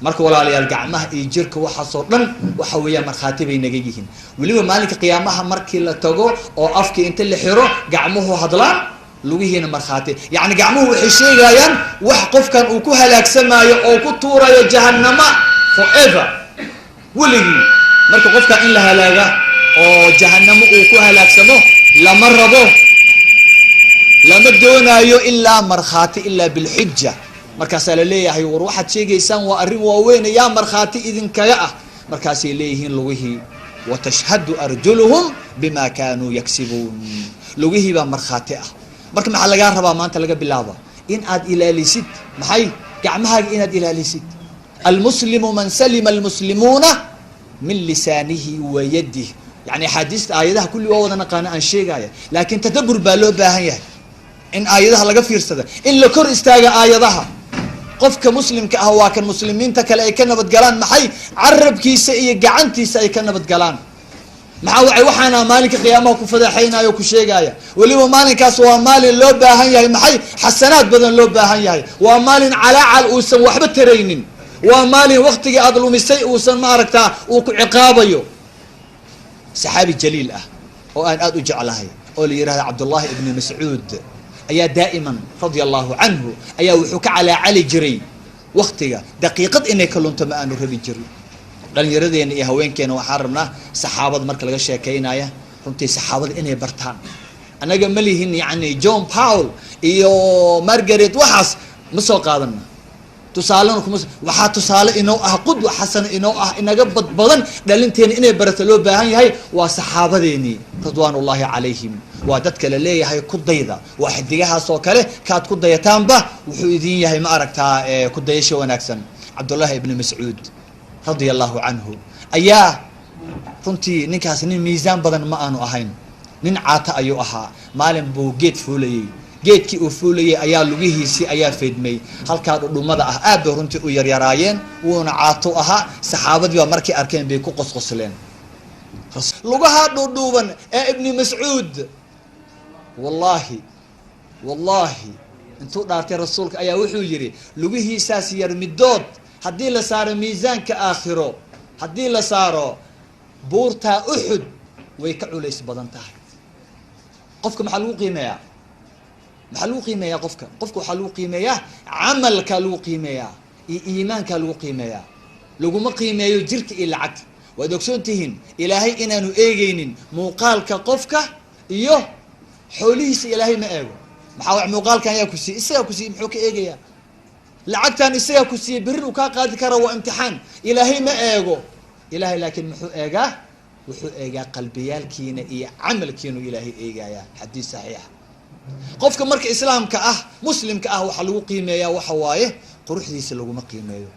Marka walaalayaal, gacmaha iyo jirka waxaasoo dhan waxa weeyaan markhaati bay naga yihiin. Weliba maalinka qiyaamaha markii la tago oo afkii inta la xiro, gacmuhu hadlaan, lugihiina markhaati. Yacni gacmuhu waxay sheegayaan wax qofkan uu ku halaagsamaayo oo ku tuurayo jahanama forever, weligii. Marka qofkan in la halaaga oo jahanamo uu ku halaagsamo lama rabo, lama doonaayo, ilaa markhaati, ilaa bilxuja. Markaasaa la leeyahay: "War waxaad sheegaysaan waa arrin waaweyn, yaa markhaati idinkaga ah?" Markaasay leeyihiin lugihii: "Watashhadu arjuluhum bima kaanuu yaksibuun." Lugihii baa markhaati ah. Marka maxaa lagaa rabaa maanta laga bilaaba? In aad ilaalisid maxay? Gacmahaaga inaad ilaalisid. "Almuslimu man salima almuslimuuna min lisaanihi wa yadih." Yani axaadiista, aayadaha kulli waa wada naqaana aan sheegaya, laakiin tadabur baa loo baahan yahay, in aayadaha laga fiirsada, in la kor istaaga aayadaha. Qofka muslimka ah waa kan muslimiinta kale ay ka nabadgalaan. Maxay? Carabkiisa iyo gacantiisa ay ka nabadgalaan. Maxaa wacay? Waxaana maalinka qiyaamaha ku fadeexaynaya o ku sheegaya. Weliba maalinkaas waa maalin loo baahan yahay maxay? Xasanaad badan loo baahan yahay. Waa maalin calaacal uusan waxba taraynin. Waa maalin waktigii aada lumisay uusan, maaragtaa, uu ku ciqaabayo. Saxaabi jaliil ah oo aan aada u jeclahay oo la yihahda Cabdullahi ibni Mascuud ayaa daa'iman, radia Allahu canhu, ayaa wuxuu ka calaacali jiray waktiga daqiiqad inay ka lunto ma aanu rabi jirin. Dhalinyaradeenna iyo haweenkeena waxaan rabnaa saxaabada marka laga sheekeynaya runtii saxaabada inay bartaan. Annaga ma lihin, yani, John Paul iyo Margaret, waxaas ma soo qaadana tusaalena kuma. Waxaa tusaale inoo ah, qudwa xasana inoo ah, inaga badbadan, dhalinteena inay barato loo baahan yahay, waa saxaabadeenii ridwaan ullahi calayhim. Waa dadka la leeyahay ku dayda. Waa xidigahaas oo kale kaad ku dayataanba wuxuu idin yahay, ma aragtaa, ku dayasho wanaagsan. Cabdullahi ibni Mascuud radia Allahu canhu ayaa runtii ninkaas nin miisaan badan ma aanu ahayn, nin caata ayuu ahaa. Maalin buu geed fuulayey. Geedkii uu fuulayay ayaa lugihiisii ayaa feydmay halkaa dhudhumada ah. Aad bay runtii u yaryaraayeen, wuuna caato ahaa. Saxaabadii baa markay arkeen bay ku qosqosleen lugaha dhuudhuuban ee Ibni Mascuud. Wallaahi, wallaahi, intuu dhaartay rasuulka ayaa wuxuu yidhi, lugihiisaas yar midood haddii la saaro miisaanka aakhiro, haddii la saaro, buurtaa Uxud way ka culays badan tahay. Qofka maxaa lagu qiimeeyaa? Maxaa lagu qiimeeyaa qofka? Qofka waxaa lagu qiimeeyaa camalkaa lagu qiimeeyaa iyo iimaankaa lagu qiimeeyaa. Laguma qiimeeyo jirka iyo lacagta. Waad ogsoon tihiin Ilaahay inaanu eegeynin muuqaalka qofka iyo xoolihiisa. Ilaahay ma eego. Maxaa wa? Muuqaalkan ayaa ku siiyey, isagaa ku siiyey, muxuu ka eegayaa? Lacagtan isagaa ku siiyey, berrin uu kaa qaadi kara, waa imtixaan. Ilaahay ma eego. Ilahay laakiin muxuu eegaa? Wuxuu eegaa qalbiyaalkiina iyo camalkiinu Ilaahay eegayaa. Xadiis saxiixa. Qofka marka islaamka ah, muslimka ah, waxaa lagu qiimeeyaa waxa waaye, quruxdiisa laguma qiimeeyo.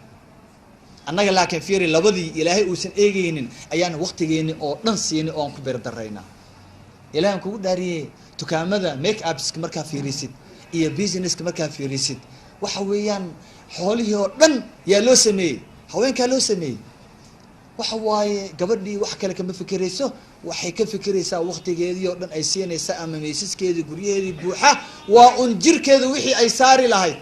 Annaga laakiin fiiri, labadii Ilaahay uusan eegeynin ayaan waktigeeni oo dhan siinay oo aan ku beerdaraynaa. Ilahan kugu dhaariyey, dukaamada make upska markaa fiirisid iyo businesska markaa fiirisid, waxa weeyaan xoolihii oo dhan yaa loo sameeyey? Haweenkaa loo sameeyey. Waxa waaye gabadhii wax kale kama fikirayso, waxay ka fikiraysaa waktigeedii oo dhan ay siinaysaa ama meysaskeedii, guryaheedii buuxa, waa un jirkeeda wixii ay saari lahayd.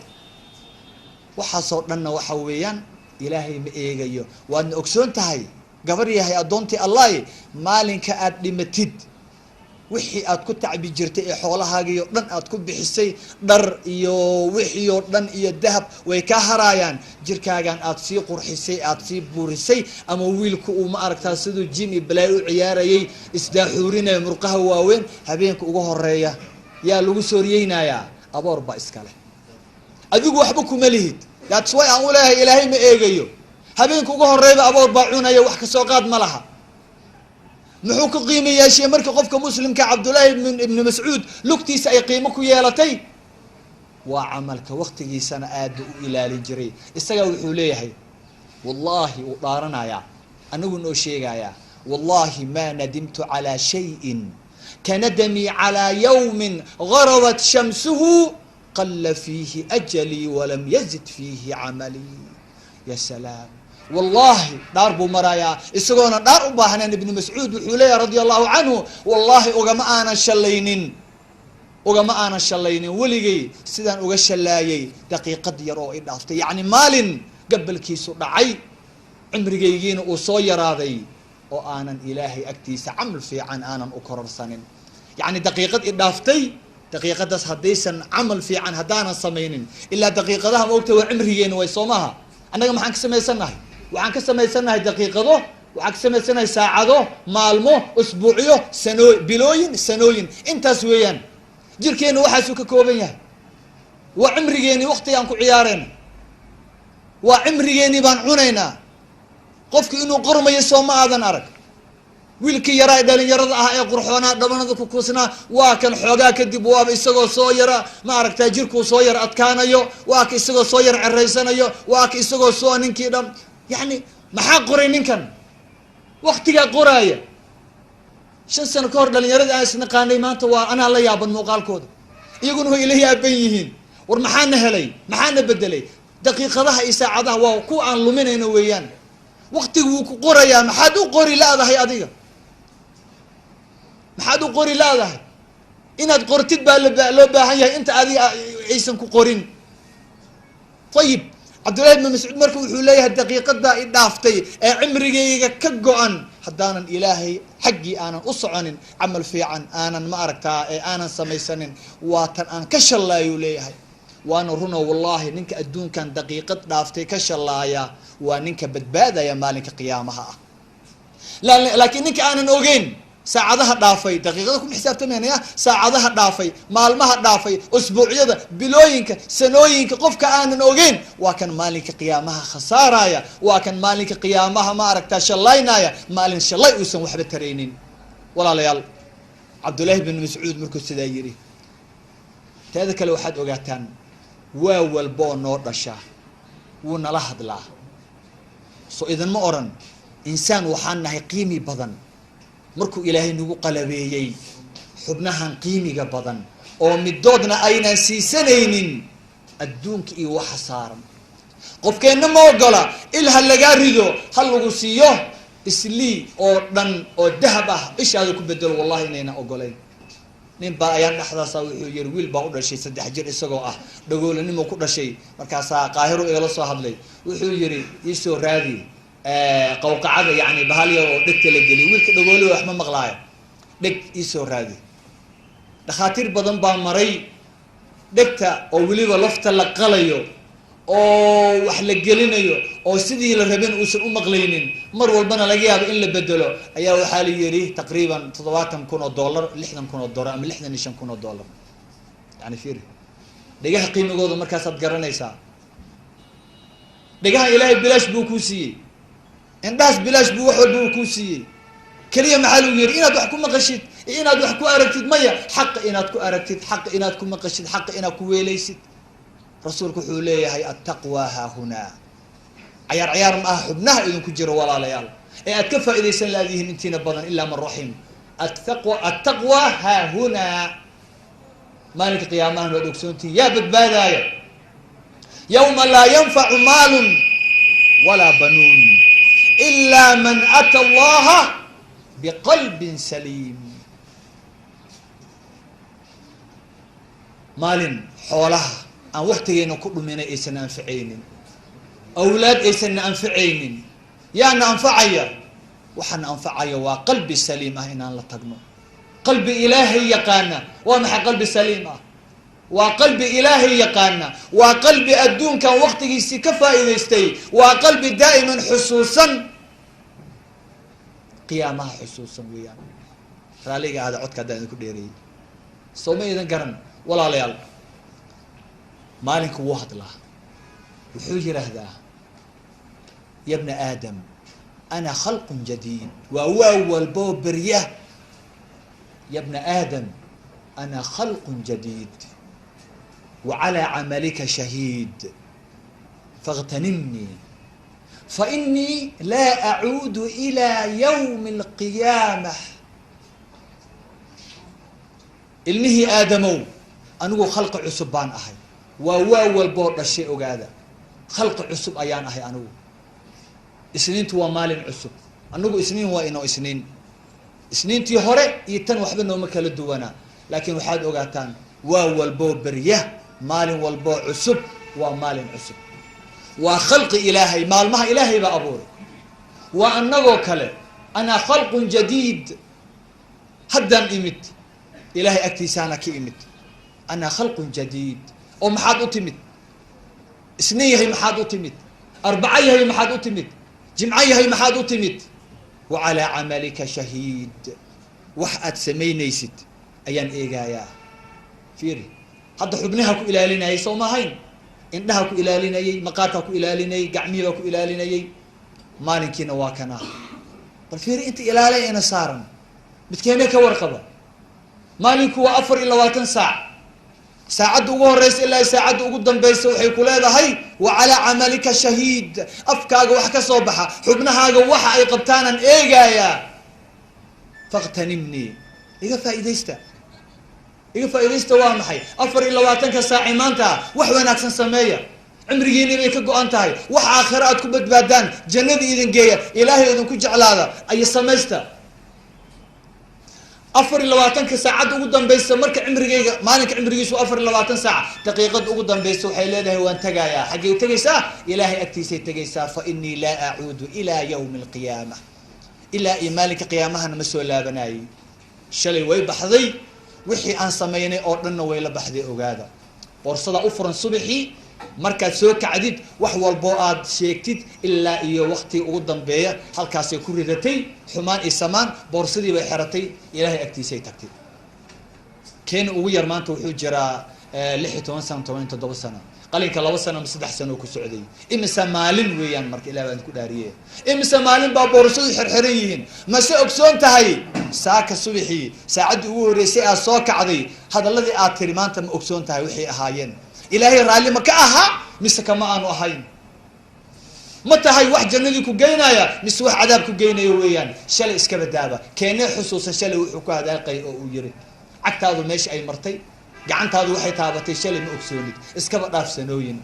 Waxaasoo dhanna waxa weeyaan Ilaahay ma eegayo. Waadna ogsoon tahay, gabar yahay, addoontii Allahi, maalinka aad dhimatid wixii aad ku tacbi jirtay ee xoolahaagii oo dhan aad ku bixisay, dhar iyo wixii oo dhan iyo dahab, way ka haraayaan. Jirkaagan aad sii qurxisay, aad sii buurisay, ama wiilku uu, ma aragtaa, siduu jim iyo balaay u ciyaarayay, isdaaxuurinaya murqaha waaweyn, habeenka uga horeeya yaa lagu sooriyeynayaa? Aboor baa iskale, adigu waxba kuma lihid. That's why aan u leeyahay Ilaahay ma eegayo. Habeenka uga horeyba aboor baa cunaya, wax kasoo qaad ma laha. Muxuu ku qiimo yeeshay marka qofka muslimka? Cabdullaahi ibni Mascuud lugtiisa ay qiimo ku yeelatay waa camalka. Waktigiisana aad buu u ilaalin jiray. Isagaa wuxuu leeyahay, wallahi, uu dhaaranayaa, anigu noo sheegayaa, "Wallahi ma nadimtu calaa shayin kanadamii calaa yawmin garabat shamsuhu qalla fiihi ajalii walam yazid fiihi camalii." Ya salaam! Wallahi, dhaar buu marayaa isagoona dhaar u baahnayn. Ibnu Mascuud wuxuu leeyahay, radia Allahu canhu, "Wallahi ugama aanan shallaynin, ugama aanan shallaynin weligay sidaan uga shallaayay daqiiqad yar oo i dhaaftay, yacni maalin gabalkiisu dhacay, cimrigaygiina uu soo yaraaday, oo aanan Ilaahay agtiisa camal fiican aanan u kororsanin. Yacni daqiiqad i dhaaftay, daqiiqadaas haddaysan camal fiican haddaanan samaynin, ilaa daqiiqadaha ma ogta waa cimrigeena way soo maaha? Annaga maxaan ka samaysannahay? Waxaan ka samaysannahay daqiiqado, waxaan ka samaysannahay saacado, maalmo, usbuucyo, sanoo, bilooyin, sanooyin. Intaas weeyaan jirkeenna waxaasuu ka kooban yahay. Waa cimrigeeni waktigaan ku ciyaarayna, waa cimrigeenii baan cunaynaa. Qofku inuu qormayo soo ma aadan arag? Wiilkii yaraa ee dhalinyarada ah ee qurxoonaa, dhabanada kukuusnaa, waa kan xoogaa kadib waaba isagoo soo yara, ma aragtaa, jirkuu soo yar adkaanayo, waa ka isagoo soo yar ceraysanayo, waa ka isagoo soo ninkii dham. Yacni maxaa qoray ninkan? Waktigaa qoraaya. 5 sano ka hor dhalinyaradii aan isnaqaanay maanta waa anaa la yaaban muuqaalkooda, iyaguna way ila yaaban yihiin. War maxaana helay? Maxaana bedelay? Daqiiqadaha iyo saacadaha waa kuwa aan luminayno weeyaan. Waktigu wuu ku qorayaa. Maxaad u qori la-dahay adiga? Maxaad u qori la-dahay? Inaad qortid baa loo baahan yahay inta adiga aysan ku qorin. Ayib, Cabdullahi ibn Mascuud marka wuxuu leeyahay, daqiiqadaa i dhaaftay ee cimrigayga ka go-an, haddaanan Ilaahay xaggii aanan u soconin, camal fiican aanan, ma aragtaa, ee aanan samaysanin, waa tan aan ka shallaayuu leeyahay. Waana runo, wallahi, ninka adduunkan daqiiqad dhaaftay ka shallaaya waa ninka badbaadaya maalinka qiyaamaha ah. Laakiin ninka aanan ogeyn saacadaha dhaafay, daqiiqada kuma xisaabtamayna, saacadaha dhaafay, maalmaha dhaafay, usbuucyada, bilooyinka, sanooyinka, qofka aanan ogeyn waa kan maalinka qiyaamaha khasaaraya, waa kan maalinka qiyaamaha, ma aragtaa, shallaynaya, maalin shallay uusan waxba taraynin. Walaalayaal, Cabdullaahi bin Mascuud markuu sidaa yidhi, teeda kale waxaad ogaataan, waa walboo noo dhasha wuu nala hadlaa. So idinma oran insaan waxaan nahay qiimi badan markuu Ilaahay nagu qalabeeyey xubnahan qiimiga badan oo midoodna aynan siisanaynin adduunka iyo waxa saaran? Qofkeenna ma ogola il ha lagaa rido, ha lagu siiyo Islii oo dhan oo dahab ah, ishaada ku bedelo? Wallahi inayna ogolayn. Nin baa ayaan dhexdaasa wuxuu yihi, wiil baa u dhashay 3 jir isagoo ah, dhagoolanimo ku dhashay. Markaasaa Qaahiro igala soo hadlay. Wuxuu yihi, iisoo raadi qawqacada, yani bahal yar oo dhegta la geliyo. Wiilka dhagooli, wax ma maqlaayo, dheg iisoo raadi. Dhakhaatiir badan baa maray, dhegta oo weliba lafta la qalayo oo wax la gelinayo oo sidii la rabin uusan u maqlaynin, mar walbana laga yaabo in la bedelo, ayaa waxaa la yidhi taqriiban $70,000, $60,000 ama $65,000. Yani fiiri dhegaha qiimigooda, markaasaad garanaysaa. Dhegaha Ilaahay bilaash buu kuu siiyey, indhahaas bilaash buu, wax walba uu kuu siiyey. Keliya maxaa lagu yidhi? Inaad wax ku maqashid iyo inaad wax ku aragtid? Maya, xaqa inaad ku aragtid, xaqa inaad ku maqashid, xaqa inaad ku weelaysid. Rasuulku wuxuu leeyahay, attaqwa haahunaa. Cayaar cayaar ma aha xubnaha idinku jiro, walaalayaal, ee aad ka faaidaysan laadihiin intiina badan, ilaa man raxim. Attaqwa, attaqwa haahunaa. Maalinka qiyaamahan waad ogsoontihin yaa badbaadaaya: yawma laa yanfacu maalun walaa banuun ilaa man ata allaha biqalbin saliim. Maalin xoolaha aan waktigeena ku dhuminay aysan anficaynin, awlaad aysanna anficaynin, yaana anfacaya? Waxaana anfacaya waa qalbi saliim ah inaan la tagno, qalbi Ilaahay yaqaana. Waa maxay qalbi saliim ah? Waa qalbi Ilaahay yaqaana, waa qalbi adduunkan waktigiisii ka faa'iidaystay, waa qalbi daa'iman xusuusan qiyaamaha, xusuusan weeyaan. Raaliga ahda, codka haddaan idinku dheereeyey, soo ma idan garan. Walaalayaal, maalinku wuu hadlaa. Wuxuu yidhaahdaa, ya bna aadam, ana khalqun jadiid. Waa walboo berya. Ya bna aadam, ana khalqun jadiid wa calaa camalika shahiid, faاgtanimnii fainii laa acuudu ilى ywmi اlqiyaamah. Ilmihii Aadamow, anigu khalqi cusub baan ahay. Waa walboo dhashay, ogaada, khalqi cusub ayaan ahay anigu. Isniintu waa maalin cusub. Anigu isniin waa inoo isniin, isniintii hore iyo tan waxba nooma kala duwanaa. Laakiin waxaad ogaataan, waa walboo berya, maalin walboo cusub waa maalin cusub, waa khalqi Ilaahay, maalmaha Ilaahay baa abuuray, waa annagoo kale. Anaa khalqun jadiid, haddaan imid, Ilaahay agtiisaana ka imid. Anaa khalqun jadiid. Oo maxaad u timid? Isniin yahay maxaad u timid? Arbaco yahay maxaad u timid? Jimco yahay maxaad u timid? Wa calaa camalika shahiid, wax aad samaynaysid ayaan eegaayaa. Fiiri hadda, xubnaha ku ilaalinayay soo ma ahayn? Indhaha ku ilaalinayay, maqaarkaa ku ilaalinayay, gacmihii baa ku ilaalinayay, maalinkiina waa kanaa. Bal fiiri inta ilaalay ina saaran, midkeene ka warqaba? Maalinku waa 24 saac. Saacadda ugu horeysa ilaa saacadda ugu dambaysa waxay ku leedahay, wa calaa camalika shahiid. Afkaaga wax ka soo baxa, xubnahaaga waxa ay qabtaanaan eegayaa. Fakhtanimnii, iga faa'iidaysta. Iga faa'iidaysta waa maxay? 24-ka saaci maanta wax wanaagsan sameeya. Cimrigiini bay ka go-an tahay. Wax aakhiro aad ku badbaadaan, jannadii idin geeya, Ilaahay idinku jeclaada ayo samaysta. 24-ka saacadda ugu dambaysa marka cimrigayga, maalinka cimrigiisu 24 saac, daqiiqada ugu dambaysa waxay leedahay waan tagayaa. Xaggay tegaysaa? Ilaahay agtiisay tegaysaa. Fa inii laa acuudu ilaa yawmi alqiyaama, ilaa iyo maalinka qiyaamahana ma soo laabanayay. Shalay way baxday, wixii aan samaynay oo dhanna way la baxday. Ogaada, boorsada u furan subaxii markaad soo kacdid, wax walboo aad sheegtid ilaa iyo waktiga ugu dambeeya halkaasay ku ridatay. Xumaan iyo samaan boorsadii bay xeratay, Ilaahay agtiisay tagtay. Keena ugu yar maanta wuxuu jiraa 16 sano, 17 sano. Qalinka 2 sano ama 3 sano ku socday. Imise maalin weeyaan marka? Ilah baan ku dhaariye, imise maalin baa boorsadu xirxiran yihiin? Mase ogsoon tahay saaka subaxii saacaddii ugu horreysay aad soo kacday hadalladii aad tiri maanta, ma ogsoon tahay waxay ahaayeen? Ilaahay raalli ma ka ahaa mise kama aanu ahayn? Ma tahay wax jannadii ku geynaya mise wax cadaab ku geynaya weeyaan? Shalay iska badaaba, keenee xusuusan shalay wuxuu ku hadaaqay oo uu yiri? Cagtaadu meesha ay martay, gacantaadu waxay taabatay shalay ma ogsoonid, iskaba dhaaf sanooyin.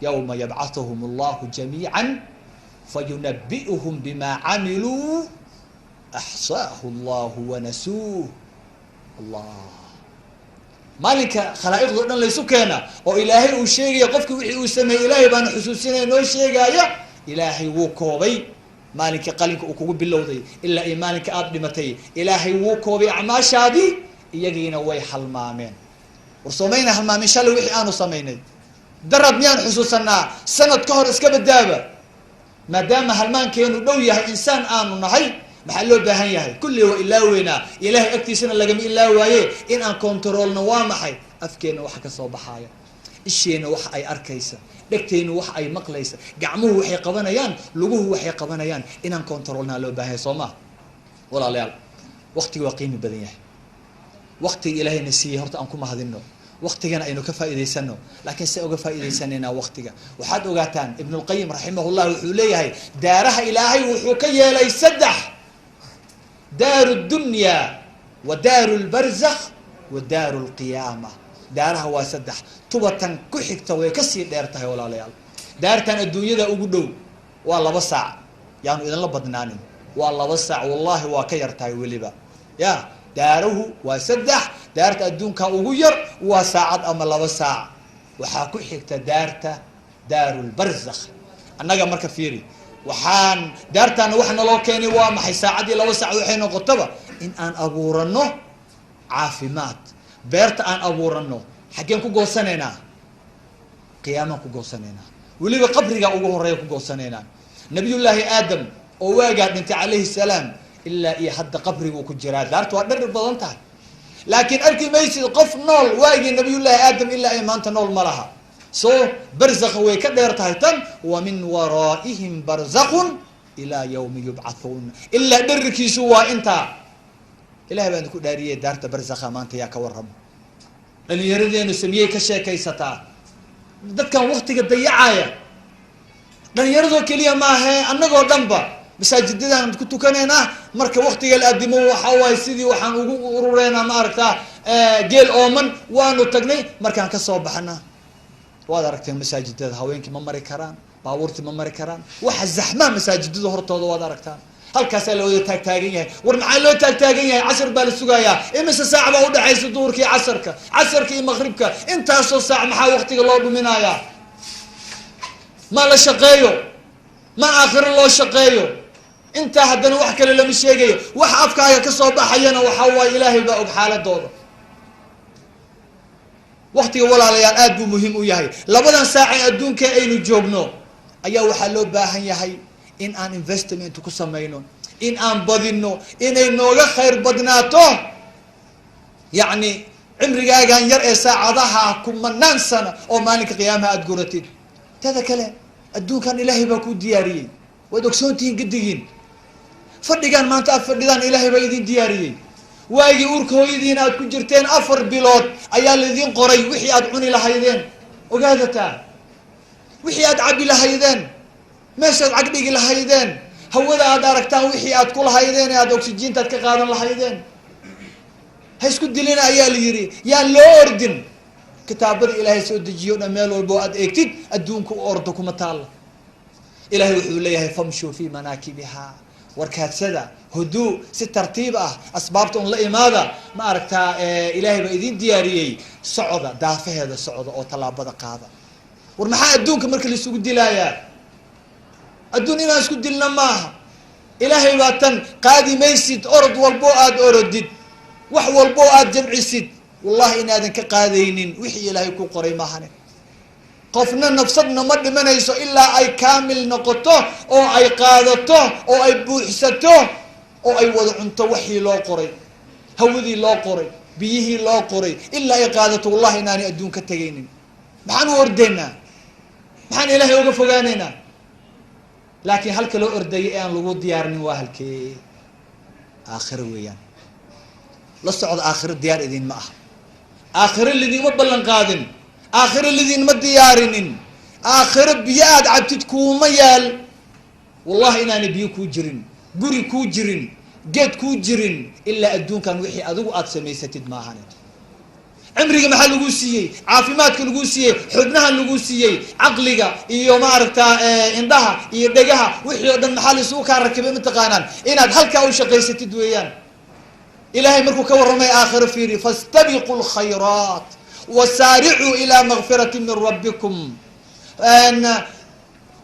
Yawma yabcathuhum allahu jamiica fayunabi'uhum bima camiluu axsaahu allahu wanasuuh. Allah, maalinka khalaa'iqdo dhan laysu keena oo Ilaahay uu sheegaya qofki wixii uu sameeyey, Ilaahay baana xusuusinaya, noo sheegaaya. Ilaahay wuu koobay maalinkii qalinka uu kugu bilowday ilaa iyo maalinka aada dhimatay. Ilaahay wuu koobay acmaashaadii, iyagiina way halmaameen. War soomayna halmaamin shalay wixii aanu samaynay? Darab miyaan xusuusanaa sanad ka hor? Iska badaaba. Maadaama halmaankeenu dhow yahay, insaan aanu nahay, maxaa loo baahan yahay? Kulli waa ilaaweynaa, Ilahay agtiisana lagama ilaawaaye. In aan controlno waa maxay? Afkeenna waxa ka soo baxaaya, isheenna waxa ay arkaysa, dhegteennu waxa ay maqlaysa, gacmuhu waxay qabanayaan, luguhu waxay qabanayaan, inaan controlnaa loo baahan yahay, soo maa? Walaalayaal, waktiga waa qiimi badan yahay. Waktiga Ilaahayna siiyey horta aan ku mahadino, waktigana aynu ka faa'iidaysano. Laakiin se uga faa'iidaysanaynaa waktiga? Waxaad ogaataan, Ibnulqayim raximahullah wuxuu leeyahay daaraha Ilaahay wuxuu ka yeelay saddex: daaru dunya wa daaru lbarzakh wa daaru lqiyaama. Daaraha waa saddex, tubatan ku xigta way kasii dheer tahay. Walaalayaal, daartan adduunyada ugu dhow waa 2 saac. Yaanu idinla badnaanin, waa 2 saac, wallahi waa ka yar tahay weliba. Ya daaruhu waa saddex, daarta adduunka ugu yar waa saacad ama 2 saac. Waxaa ku xigta daarta daarulbarzakh. Annaga marka fiiri, waxaan daartaana waxa naloo keenay waa maxay? Saacaddii 2 saac waxay noqotaba in aan abuurano caafimaad. Beerta aan abuurano xaggeen ku goosanaynaa? Qiyaamaan ku goosanaynaa, weliba qabrigaa ugu horeeya ku goosanaynaa. Nabiyullaahi Aadam oo waagaa dhintay calayhi salaam ilaa iyo hadda qabriguu ku jiraa. Daarta waa dharir badan tahay, laakiin arki maysid qof nool waagii Nabiyullaahi Aadam ilaa ay maanta nool ma laha. So barzakha way ka dheer tahay tan. Wa min waraa'ihim barzakun ilaa yawmi yubcathuun. Ilaa dharirkiisu waa intaa. Ilahay baan ku dhaariyey, daarta barzakha maanta yaa ka warramo? Dhalinyaradeenu samiyey ka sheekaysataa? Dadkan waktiga dayacaya dhalinyaradoo keliya maahe, annagoo dhanba masaajidadaan ku tukanaynaa. Marka waktiga la addimo waxa waaye sidii waxaan ugu urureynaa, ma aragtaa, geel ooman waanu tagnay. Markaan kasoo baxna waad aragteen masaajidada haweenkii ma mari karaan, baabuurtii ma mari karaan, waxa zaxmaa masaajidada hortooda waad aragtaan. Halkaasaa la wada taagtaagan yahay. War maxaa loo taagtaagan yahay? Casar baa la sugayaa. Imise saac baa udhexaysa duhurka iyo casarka, casarka iyo maqribka? Intaasoo saac maxaa waktiga loo dhuminayaa? Ma la shaqeeyo? Ma aakhiro loo shaqeeyo? Intaa haddana wax kale lama sheegayo. Waxa afkaaga kasoo baxayana waxaa waaye Ilaahay baa og xaaladooda. Waktiga, walaalayaal, aad buu muhiim u yahay. Labadan saac ee adduunka aynu joogno ayaa waxaa loo baahan yahay in aan investment ku samayno, in aan badino, inay nooga khayr badnaato. Yacni cimrigaagan yar ee saacadaha kumanaan sana oo maalinka qiyaamaha aada guratid. Teda kale, adduunkan Ilaahay baa kuu diyaariyey, waad ogsoontihiin gedigiin. Fadhigaan maanta aad fadhidaan Ilaahay baa idin diyaariyey. Waagii uurka hooyadiina aad ku jirteen 4 bilood ayaa laydin qoray wixii aad cuni lahaydeen, ogaadataa, wixii aad cabi lahaydeen, meeshaad cag dhigi lahaydeen, hawada aad aragtaan wixii aad ku lahaydeen ee aad oxygiintaad ka qaadan lahaydeen. Ha isku dilina ayaa la yidhi, yaan loo ordin. Kitaabada Ilaahay soo dejiyo dhan meel walbo aad eegtid adduunka u ordo kuma taalla. Ilahay wuxuu leeyahay famshuu fii manaakibiha, warkaadsada huduu si tartiib ah, asbaabta un la imaada. Ma aragtaa, Ilaahay baa idin diyaariyey. Socda daafaheeda, socda oo tallaabada qaada. War maxaa adduunka marka laisugu dilaayaa? Adduun inaan isku dilna maaha. Ilaahay baa tan qaadi maysid. Orod walbo aada orodid, wax walbo aada jamcisid, wallahi inaadan ka qaadaynin wixii Ilaahay ku qoray maahane. Qofna nafsadna ma dhimanayso ilaa ay kaamil noqoto oo ay qaadato oo ay buuxsato oo ay wada cunto waxii loo qoray, hawadii loo qoray, biyihii loo qoray, ilaa ay qaadato wallahi inaanay adduun ka tegaynin. Maxaan u ordaynaa? Maxaan Ilaahay uga fogaaneynaa? Laakiin halka loo ordayay ee aan lagu diyaarinin waa halkee? Aakhiro weeyaan. La socda, aakhiro diyaar idin ma aha. Aakhiro lidinma ballan qaadin, aakhiro lidinma diyaarinin. Aakhiro biyo aada cabtid kuuma yaal. Wallahi inaanay biyo kuu jirin, guri kuu jirin, geed kuu jirin, ilaa adduunkan wixii adigu aada samaysatid maahane. Cimriga maxaa laguu siiyey? Caafimaadka laguu siiyey, xubnahan laguu siiyey, caqliga iyo maaragtaa indhaha iyo dhegaha, wixii oo dhan maxaa laisugu kaa rakibay? Mataqaanaan inaad halkaa u shaqaysatid weeyaan. Ilahay markuu ka warramay aakhiro, fiiri: fastabiquu lkhayraat wasaaricuu ilaa makfirati min rabbikum,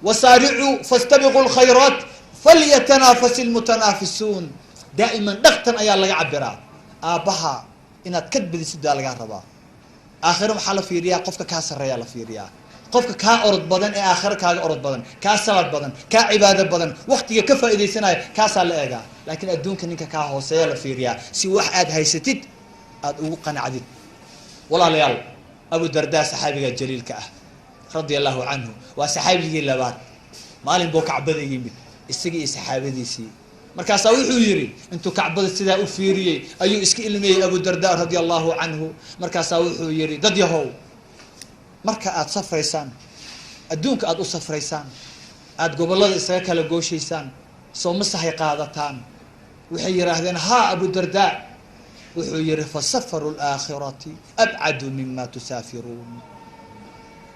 wasaaricuu fastabiquu lkhayraat falyatanaafas ilmutanaafisuun. Daa'iman dhaktan ayaa laga cabiraa. Aabbaha inaad ka badisid baa lagaa rabaa. Aakhiro maxaa la fiiriyaa? Qofka kaa sarreeyaa la fiiriyaa, qofka kaa orod badan ee aakhiro kaaga orod badan, kaa salaad badan, kaa cibaado badan, waktiga ka faaidaysanaya, kaasaa la eegaa. Laakiin adduunka ninka kaa hooseeya la fiiriyaa, si wax aad haysatid aada ugu qanacdid. Walaalayaal, Abu Darda, saxaabiga jaliilka ah, radia allahu canhu, waa saxaabigii labaad. Maalin buu kacbada yimid isagii iyo saxaabadiisii. Markaasaa wuxuu yidhi, intuu kacbada sidaa u fiiriyey ayuu iska ilmeeyey Abu Darda radia allahu canhu. Markaasaa wuxuu yidhi: dad yahow, marka aada safraysaan, adduunka aada u safraysaan, aada gobollada isaga kala gooshaysaan, soo ma sahay qaadataan? Waxay yidhaahdeen: haa, Abu Darda. Wuxuu yihi: fa safaru alaakhirati abcadu mima tusaafiruun.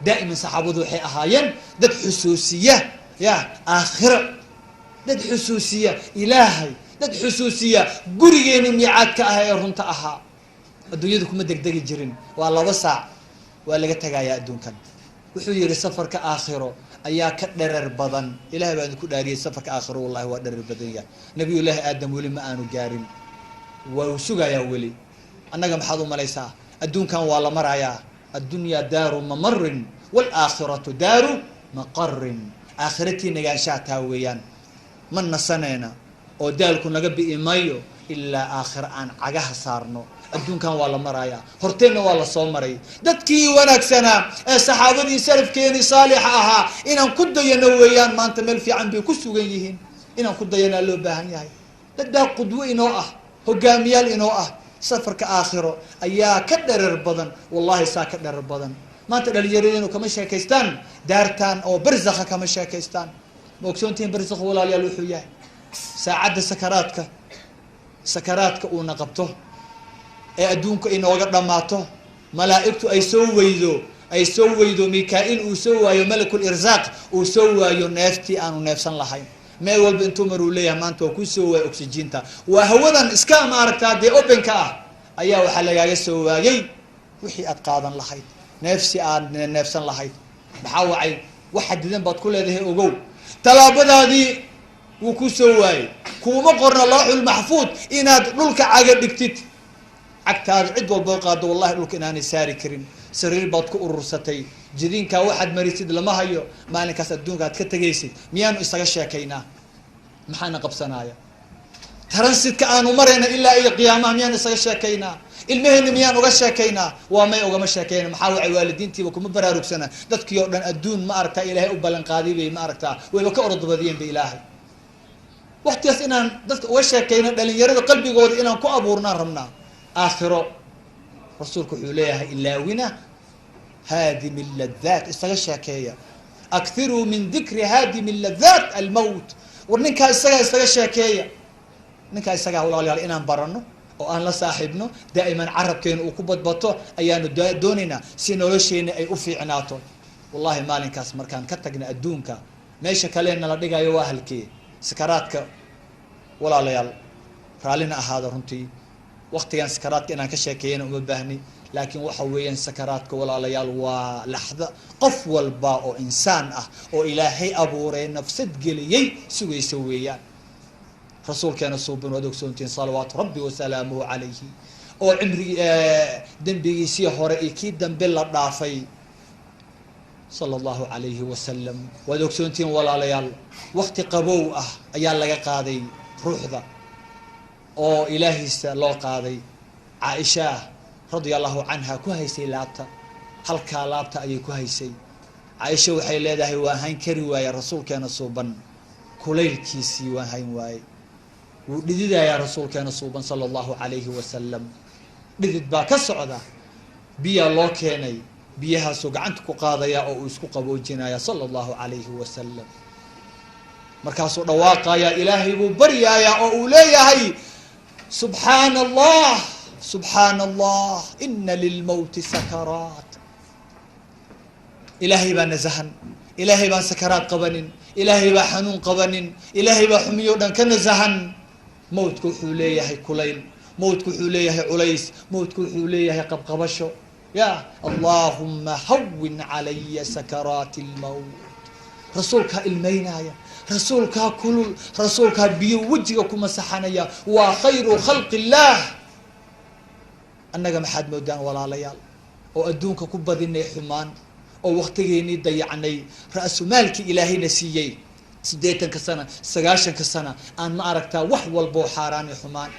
Daa'iman saxaabadu waxay ahaayeen dad xusuusiya ya aakhiro, dad xusuusiya Ilaahay, dad xusuusiya gurigeeni miicaadka ah ee runta ahaa. Adduunyadu kuma degdegi jirin. Waa 2 saac, waa laga tegayaa adduunkan. Wuxuu yihi: safarka aakhiro ayaa ka dherer badan. Ilahay baa idinku dhaariyay, safarka aakhiro wallahi waa dherer badan yahay. Nabiyullaahi Aadam weli ma aanu gaarin, waa uu sugayaa weli. Annaga maxaad u malaysaa? Adduunkan waa la marayaa. Addunyaa daaru mamarin waalaakhiratu daaru maqarin. Aakhiratii nagaanshaha taa weeyaan. Ma nasaneyna oo daalku naga bi'i maayo ilaa aakhira aan cagaha saarno. Adduunkan waa la marayaa, horteenna waa la soo maray. Dadkii wanaagsanaa ee saxaabadii salafkeenii saalixa ahaa inaan ku dayano weeyaan. Maanta meel fiican bay ku sugan yihiin, inaan ku dayanaa loo baahan yahay. Dad baa qudwo inoo ah, hogaamiyaal inoo ah. Safarka aakhiro ayaa ka dherer badan, wallahi saa ka dherer badan. Maanta dhalinyaradenu kama sheekaystaan daartan oo barzakha, kama sheekaystaan. Ma ogsoontihiin barzakhu, walaalayaal, wuxuu yahay? Saacadda sakaraadka uuna qabto ee adduunka inooga dhammaato, malaa'igtu ay soo weydo, Mika-il uu soo waayo, malakul irsaaq uu soo waayo neeftii aanu neefsan lahayn. Meel walba intuu mar uu leeyahay: maanta waa kuu soo waayay oxygiinta, waa hawadan iska maaragtaa dee openka ah, ayaa waxaa lagaaga soo waayey wixii aad qaadan lahayd, neefsi aad neefsan lahayd. Maxaa wacay? Wax xadidan baad ku leedahay, ogow. Tallaabadaadii wuu ku soo waayey. Kuuma qorna looxul maxfuud inaad dhulka caga dhigtid. Cagtaada cid walboo qaado, wallahi dhulka inaanay saari karin. Sariir baad ku urursatay, jidinkaa waxaad marisid lama hayo. Maalinkaas adduunka aad ka tegaysid miyaanu isaga sheekaynaa? Maxaana qabsanaya? Transitka aanu marayna ilaa iyo qiyaamaha miyaanu isaga sheekaynaa? Ilmaheena miyaan uga sheekaynaa? Waa may, ugama sheekayna. Maxaa wacay? Waalidiintiiba kuma baraarugsana. Dadkii oo dhan adduun ma aragtaa Ilaahay u ballan qaaday bay ma aragtaa wayba ka orodbadiyeen ba. Ilaahay waktigaas inaan dadka uga sheekayno, dhalinyarada qalbigooda inaan ku abuurnaan rabnaa aakhiro. Rasuulku wuxuu leeyahay: ilaawina haadimi ladaat, isaga sheekeeya. Akthiruu min dikri haadimi ladaat almowt. War ninkaa isagaa isaga sheekeeya, ninkaa isagaa. Walaalayaal, inaan barano oo aan la saaxiibno, daa'iman carabkeena uu ku badbato ayaanu doonaynaa si nolosheena ay u fiicnaato. Wallahi maalinkaas markaan ka tagna adduunka, meesha kale nala dhigayo waa halkee? Sakaraadka, walaalayaal, raallina ahaada, runtii waktigan sakaraadka inaan ka sheekeeyana uma baahni, laakiin waxa weeyaan sakaraadka, walaalayaal, waa laxda qof walba oo insaan ah oo Ilaahay abuuray, nafsad geliyey, sugaysa weeyaan. Rasuulkeena suuban waad ogsoontihiin, salawaatu Rabbi wasalaamuhu calayhi, oo cimrigii dembigiisii hore iyo kii dambe la dhaafay, sala Allahu calayhi wasalam. Waad ogsoontihiin, walaalayaal, wakti qabow ah ayaa laga qaaday ruuxda oo Ilaahiisa loo qaaday. Caaisha radia Allahu canha ku haysay laabta, halkaa laabta ayay ku haysay. Caaisha waxay leedahay, waan hayn kari waaye rasuulkeena suuban kulaylkiisii, waan hayn waaye. Wuu dhididayaa rasuulkeena suuban sala Allahu calayhi wasalam, dhidid baa ka socda. Biyaa loo keenay, biyahaasuu gacanta ku qaadaya oo uu isku qaboojinaya, sala Allahu calayhi wasalam. Markaasuu dhawaaqaya, Ilaahay buu baryayaa oo uu leeyahay: "Subxaana Allah, subxaana Allah, ina lilmowti sakaraat." Ilaahay baa nasahan, Ilaahay baan sakaraad qabanin, Ilaahay baa xanuun qabanin, Ilaahay baa xumiyo dhan ka nasahan. Mowdku wuxuu leeyahay kulayl, mowdku wuxuu leeyahay culays, mowdku wuxuu leeyahay qabqabasho. Ya Allahuma hawin calaya sakaraati lmowt. Rasuulkaa ilmeynaya, rasuulkaa kulul, rasuulkaa biyo wejiga ku masaxanaya. Waa khayru khalqi Illaah. Annaga maxaad moodaan, walaalayaal, oo adduunka ku badinay xumaan oo waktigeennii dayacnay, ra-sumaalkii Ilaahayna siiyey, 80-ka sana, 90-ka sana, aan ma aragtaa wax walba oo xaaraan iyo xumaan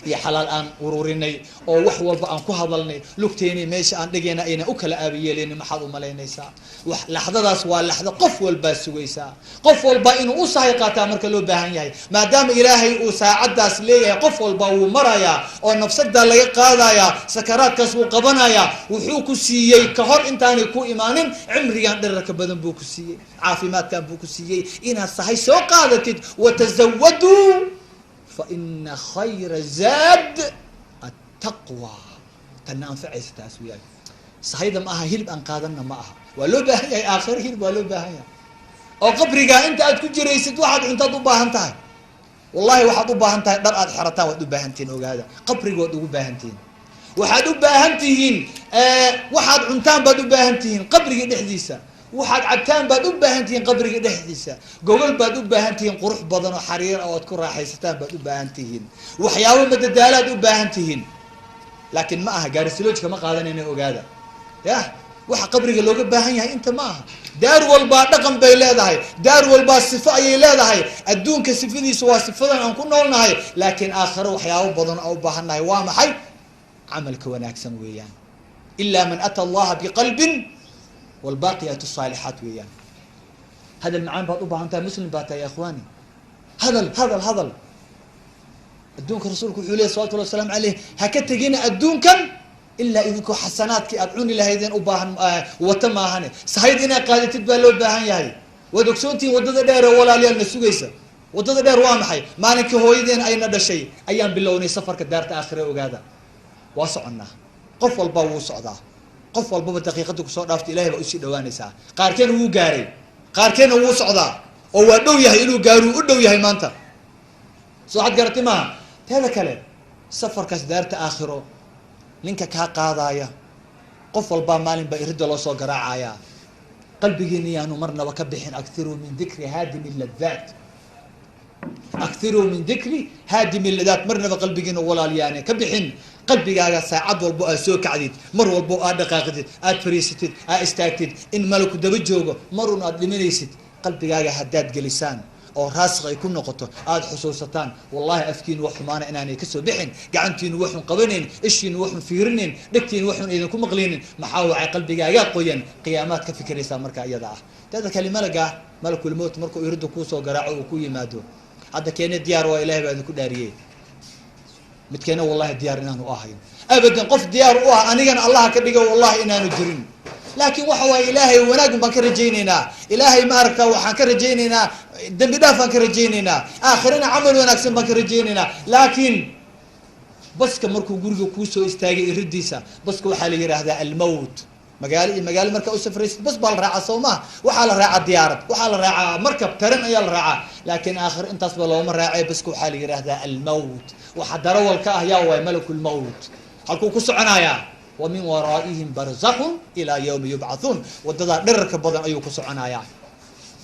iyo xalaal aan ururinay, oo wax walba aan ku hadalnay, lugteeni meesha aan dhigayna ayna u kala aabiyeeleynin? Maxaad umalaynaysaa? Wax laxdadaas waa laxdo qof walbaa sugaysaa, qof walba inuu u sahay qaataa marka loo baahan yahay, maadaama Ilaahay uu saacaddaas leeyahay qof walba wuu marayaa oo nafsadaa laga qaadayaa, sakaraadkaas wuu qabanayaa. Wuxuu ku siiyey ka hor intaanay ku imaanin cimrigan dherarka badan buu ku siiyey, caafimaadkan buu ku siiyey, inaad sahay soo qaadatid. "Watazawaduu fa ina khayra zaad attaqwa." Tanna anfacaysa taas weyaan. Sahayda ma aha hilib aan qaadanna, ma aha. Waa loo baahan yahay aakhiro, hilib waa loo baahan yahay, oo qabrigaa inta aad ku jiraysid waxaad cuntaad u baahan tahay. Wallahi waxaad u baahan tahay dhar aad xerataan waad u baahan tihiin. Ogaada, qabriga waad ugu baahan tihiin. Waxaad u baahan tihiin waxaad cuntaan baad u baahan tihiin qabriga dhexdiisa, waxaad cabtaan baad u baahan tihiin qabriga dhexdiisa, gogol baad u baahan tihiin qurux badan oo xariir oo aad ku raaxaysataan baad u baahan tihiin, waxyaabo madadaalaad u baahan tihiin. Laakiin ma aha gaarisilojka ma qaadanayna, ogaada. Yah, waxa qabriga looga baahan yahay inta ma aha. Daar walbaa dhaqan bay leedahay, daar walbaa sifo ayay leedahay. Adduunka sifadiisa waa sifadan aan ku noolnahay, laakiin aakhiro waxyaabo badan oo u baahannahay waa maxay? Camalka wanaagsan weeyaan. "Ila man ata Allaha biqalbin walbaqiyat asaalixaat" weeyaan. Hadal macaan baad u baahan tahay, muslim baa tahay, ya ikhwaani. Hadal, hadal, hadal. Adduunka rasuulku wuxuu lehy salawatullah waslamu aleyh: "Ha ka tegina adduunkan ilaa idinkoo xasanaadkii aad cuni lahaydeen u baahan wata maahane." Sahayd inaad qaadatid baa loo baahan yahay. Waad ogsoontihiin waddada dheer oo walaalayaal na sugaysa. Waddada dheer waa maxay? Maalinkii hooyadeen ayna dhashay ayaan bilownay safarka daarta aakhire. Ogaada, waa soconnaa, qof walba wuu socdaa. Qof walbaba daqiiqada kusoo dhaafta Ilahay baa usii dhawaanaysaa. Qaarkeena wuu gaaray, qaarkeena wuu socdaa oo waa dhow yahay inuu gaaruu u dhow yahay maanta. Soo waxaad garatay maaha? Teeda kale, safarkaas daarta aakhiro ninka kaa qaadaya, qof walbaa maalin baa iridda loo soo garaacayaa. Qalbigiina yaanu marnaba ka bixin. "Akthiruu min dikri haadimi ladaat, akthiruu min dikri haadimi ladaat." Marnaba qalbigiina, walaalyaane, ka bixin. Qalbigaaga saacad walbo aad soo kacdid, mar walbo aad dhaqaaqdid, aad fariisatid, aad istaagtid, in malaku daba joogo, marun aad dhimanaysid, qalbigaaga haddaad gelisaan oo raasik ay ku noqoto, aada xusuusataan, wallahi afkiinu wax xumaana inaanay kasoo bixin, gacantiinu waxun qabanayn, ishiinu waxun fiirinayn, dhegtiinu waxun idinku maqlaynin. Maxaa wacay? Qalbigaagaa qoyan, qiyaamaad ka fikiraysaa marka iyada ah. Teeda kale, malaga malakulmowt markuu iridda kuusoo garaaco uu ku yimaado, hadda keene diyaar waa? Ilahay baa idinku dhaariyey, midkeena wallahi diyaar inaanu ahayn abadan. Qof diyaar u ah, anigana Allaha ka dhigo, wallahi inaanu jirin. Laakiin waxa waaye, Ilaahay wanaagun baan ka rajayneynaa. Ilaahay ma aragtaa, waxaan ka rajayneynaa dembi dhaaf baan ka rajayneynaa, aakhirana camal wanaagsan baan ka rajayneynaa. Laakiin Baska markuu guriga kuusoo istaagay iridiisa, baska waxaa la yidhaahdaa almowt. Magaalo iyo magaalo markaa u safraysid bas baa la raacaa, soo maha? Waxaa la raacaa diyaarad, waxaa la raacaa markab, taran ayaa la raacaa. Laakiin aakhir intaasba looma raacay. Baska waxaa la yidhaahdaa almowt. Waxa darawalka ah yaa waay? Malakulmowt. Halkuu ku soconayaa? Wa min waraa'ihim barzakun ilaa yawmi yubcathuun. Wadadaa dhirarka badan ayuu ku soconayaa.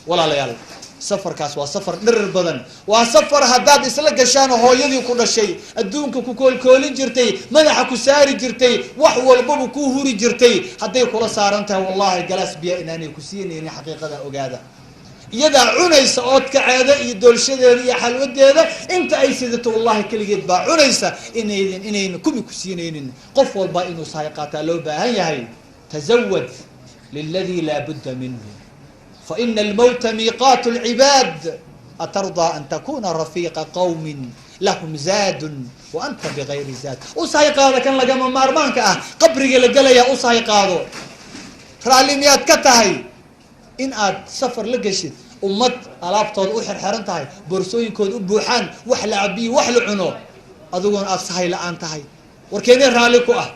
Walaalayaal, safarkaas waa safar dhirir badan, waa safar haddaad isla gashaan hooyadii ku dhashay, adduunka ku koolkoolin jirtay, madaxa ku saari jirtay, wax walbaba ku huri jirtay, hadday kula saaran tahay, wallahi galaas biya inaanay ku siinaynin. Xaqiiqada ogaada, iyadaa cunaysa oodkaceeda iyo doolshadeeda iyo xalwadeeda inta ay sidato, wallahi keligeed baa cunaysa, inaydin inayna kumi ku siinaynin. Qof walba inuu sahay qaataa loo baahan yahay. Tazawad liladi laa budda minhu, faina almowta miiqaat lcibaad. Atardaa an takuna rafiiqa qawmin lahum zaadun wa anta bigayri zaad? U sahay qaado kan lagama maarmaanka ah, qabriga la gelaya u sahay qaado. Raalli miyaad ka tahay in aad safar la geshid ummad alaabtooda u xirxiran tahay, boorsooyinkooda u buuxaan, wax la cabiyo, wax la cuno, adiguna aada sahay la-aan tahay? Warkeenee raalli ku ah?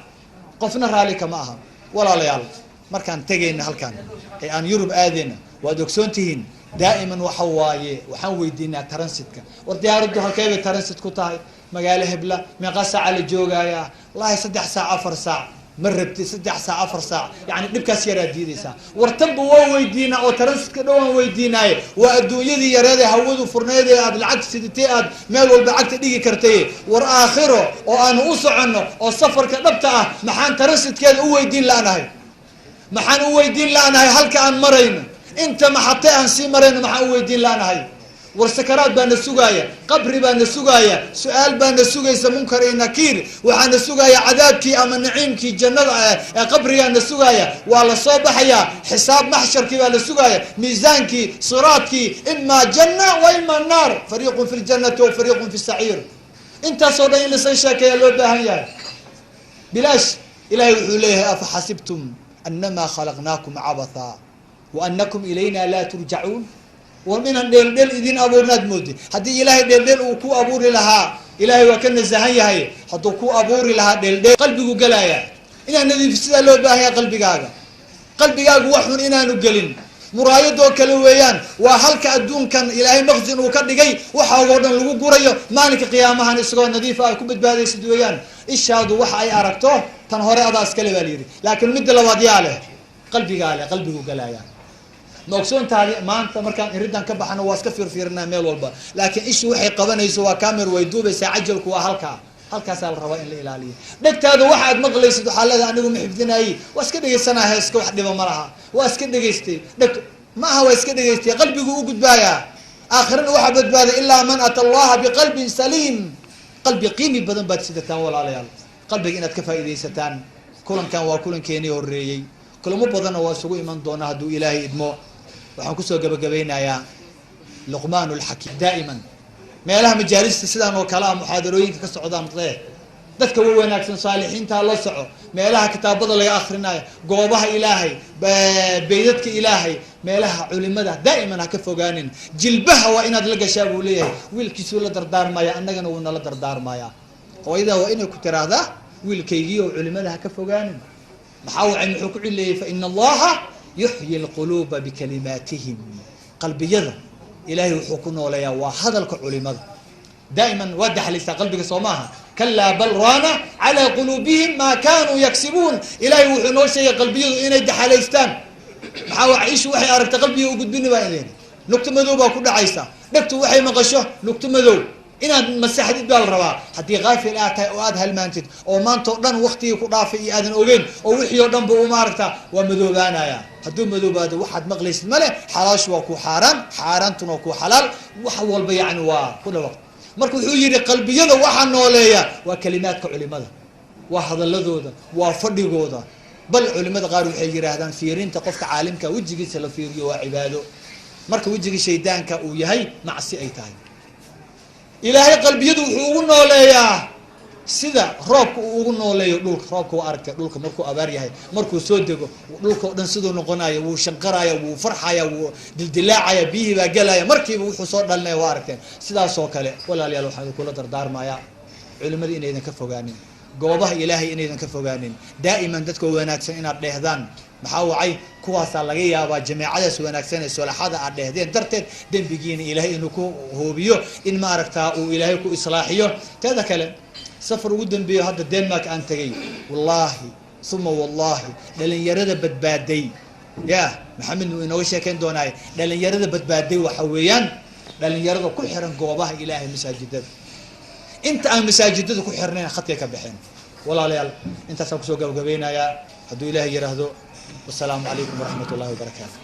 Qofna raalli kama aha. Walaalayaal, markaan tegayna halkan ee aan Yurub aadayna, waad ogsoon tihiin, daa'iman waxa waaye waxaan weydiinaa transitka. War diyaaraddu halkee bay transit ku tahay? Magaalo hebla. Meeqa saaca la joogayaa? Wallahi 3 saac, 4 saac. Ma rabti 3 saac, 4 saac, yani dhibkaas yaraa diidaysaa. War tanba waa weydiinaa oo transitka dhowaan weydiinaaye. Waa adduunyadii yareed ee hawadu furneyd ee aad lacag sidatay, aad meel walba cagta dhigi kartay. War aakhiro oo aanu u soconno oo safarka dhabta ah, maxaan transitkeeda u weydiin la'nahay? Maxaan u weydiin la'nahay halka aan marayno, inta maxatay aan sii marayno, maxaan u weydiin la'nahay? War sakaraad baa na sugaaya, qabri baa na sugaaya, su-aal baa na sugaysa, munkar iyo nakiir. Waxaa na sugaaya cadaabkii ama naciimkii jannada ee qabrigaa na sugaaya. Waa la soo baxayaa, xisaab maxsharkii baa la sugaaya, miisaankii, siraadkii, imaa janna wa ima naar, fariiqun fi ljanati wa fariiqun fi saciir. Intaasoo dhan in lasoo sheekeeya loo baahan yahay. Bilaash Ilahay wuxuu leeyahay: afa xasibtum anama khalaqnaakum cabatha wa anakum ilayna laa turjacuun? War inaan dheeldheel idin abuurnaad moodi? Haddii Ilaahay dheeldheel uu ku abuuri lahaa, Ilaahay waa ka nasahan yahay, hadduu ku abuuri lahaa dheeldheel, qalbigu gelaya inaad nadiifsidaa loo baahan yahay qalbigaaga. Qalbigaagu wax xun inaanu gelin. Muraayadoo kale weeyaan, waa halka adduunkan Ilaahay maqsin uu ka dhigay, waxaagoo dhan lagu gurayo. Maalinka qiyaamahan isagoo nadiifa ay ku badbaadaysid weeyaan. Ishaadu waxa ay aragto, tan hore adaa iskale baa la yidhi, laakiin midda labaad yaa leh? Qalbigaa leh, qalbigu galaya. Ma ogsoontaadi maanta markaan iridan ka baxno waa iska fiirfiirinaa meel walba, laakiin ishu waxay qabanayso waa camera, way duubaysaa. Cajalku waa halkaa, halkaasaa la rabaa in la ilaaliyo. Dhegtaada waxa aad maqlaysid, waxaa leedahay anigu ma xifdinaayey, waa iska dhegaysanaa, heeska wax dhiba ma laha, waa iska dhegaystay. Dheg ma aha, waa iska dhegaystay, qalbigu u gudbaayaa. Aakhirana waxaa badbaaday ilaa man ata allaha biqalbin saliim. Qalbi qiimi badan baad sidataan, walaalayaal, qalbiga inaad ka faa'iidaysataan. Kulankan waa kulankeenii horeeyey, kulamo badanna waa isugu iman doonaa hadduu Ilaahay idmo. Waxaan kusoo gabagabaynayaa Luqmaan Alxakiim. Daa'iman meelaha majaalista sidaan oo kale ah, muxaadarooyinka ka socdaan ee dadka wa wanaagsan, saalixiinta la soco, meelaha kitaabada laga akrinayo, goobaha Ilaahay, beydadka Ilaahay, meelaha culimada, daa'iman ha ka fogaanin. Jilbaha waa inaad la gashaa, buu leeyahay. Wiilkiisuu la dardaarmaya, annagana wuu nala dardaarmaya. Hooyada waa inay ku tiraahdaa: wiilkaygii oo culimada ha ka fogaanin. Maxaa wacay? Muxuu ku cileeyey? Fa ina Allaha yuxyi alquluuba bikalimaatihim. Qalbiyada Ilaahay wuxuu ku nooleeyaa waa hadalka culimada. Daa'iman waa daxlaysaa qalbiga, soo maaha? Kalaa bal raana calaa quluubihim maa kanuu yaksibuun. Ilahay wuxuu noo sheegay qalbiyadu inay daxalaystaan. Maxaa wacay? Ishu waxay aragta qalbiga u gudbini baa idin, nugto madow baa ku dhacaysa. Dhegtu waxay maqasho, nugto madow inaad masaxdid baa la rabaa. Haddii kaafil aad tahay oo aad halmaantid oo maanta o dhan waktigii ku dhaafay iyo aadan ogeyn oo wixii oo dhan ba u maaragta, waa madoobaanaya. Hadduu madoobaado, waxaad maqlaysid male. Xalaashu waa ku xaaraan, xaaraantuna waa ku xalaal, wax walba yani waa ku dhawaq. Marka wuxuu yihi qalbiyada waxaa nooleeya waa kalimaadka culimada, waa hadaladooda, waa fadhigooda. Bal culimada qaar waxay yidhaahdaan fiirinta qofka caalimka wejigiisa la fiiriyo waa cibaado, marka wejiga shaydaanka uu yahay macsi ay tahay. Ilaahay qalbiyadu wuxuu ugu nooleeyaa sida roobka uu ugu nooleeyo dhulka. Roobka waa aragtay, dhulka markuu abaar yahay, markuu soo dego, dhulka o dhan siduu noqonayo, wuu shanqaraya, wuu farxaya, wuu dildilaacaya, biyihii baa gelaya, markiiba wuxuu soo dhalinaya waa aragteen. Sidaas oo kale, walaalayaal, waxaan idinkula dardaarmayaa Culimmada inaydan ka fogaanin, goobaha Ilaahay inaydan ka fogaanin, daa'iman dadka wanaagsan inaad dheehdaan. Maxaa wacay? Kuwaasaa laga yaabaa jameecadaas wanaagsan ee solaxada aad dhehdeen darteed dembigiina Ilaahay inuu ku huubiyo, in ma aragtaa uu Ilaahay ku islaaxiyo. Teeda kale, safar ugu dambeeyo hadda Denmark aan tegay, wallaahi uma wallahi, dhalinyarada badbaaday, ya Maxamed wuu inooga sheekeyn doonaay, dhalinyarada badbaaday waxa weeyaan dhalinyarada ku xiran goobaha Ilaahay, masaajidada. Inta aan masaajidada ku xirnayn khadkay ka baxeen. Walaalayaal, intaasaan kusoo gabagabeynayaa hadduu Ilaahay yiraahdo. Wasalaamu calaykum waraxmat ullahi wabarakaatu.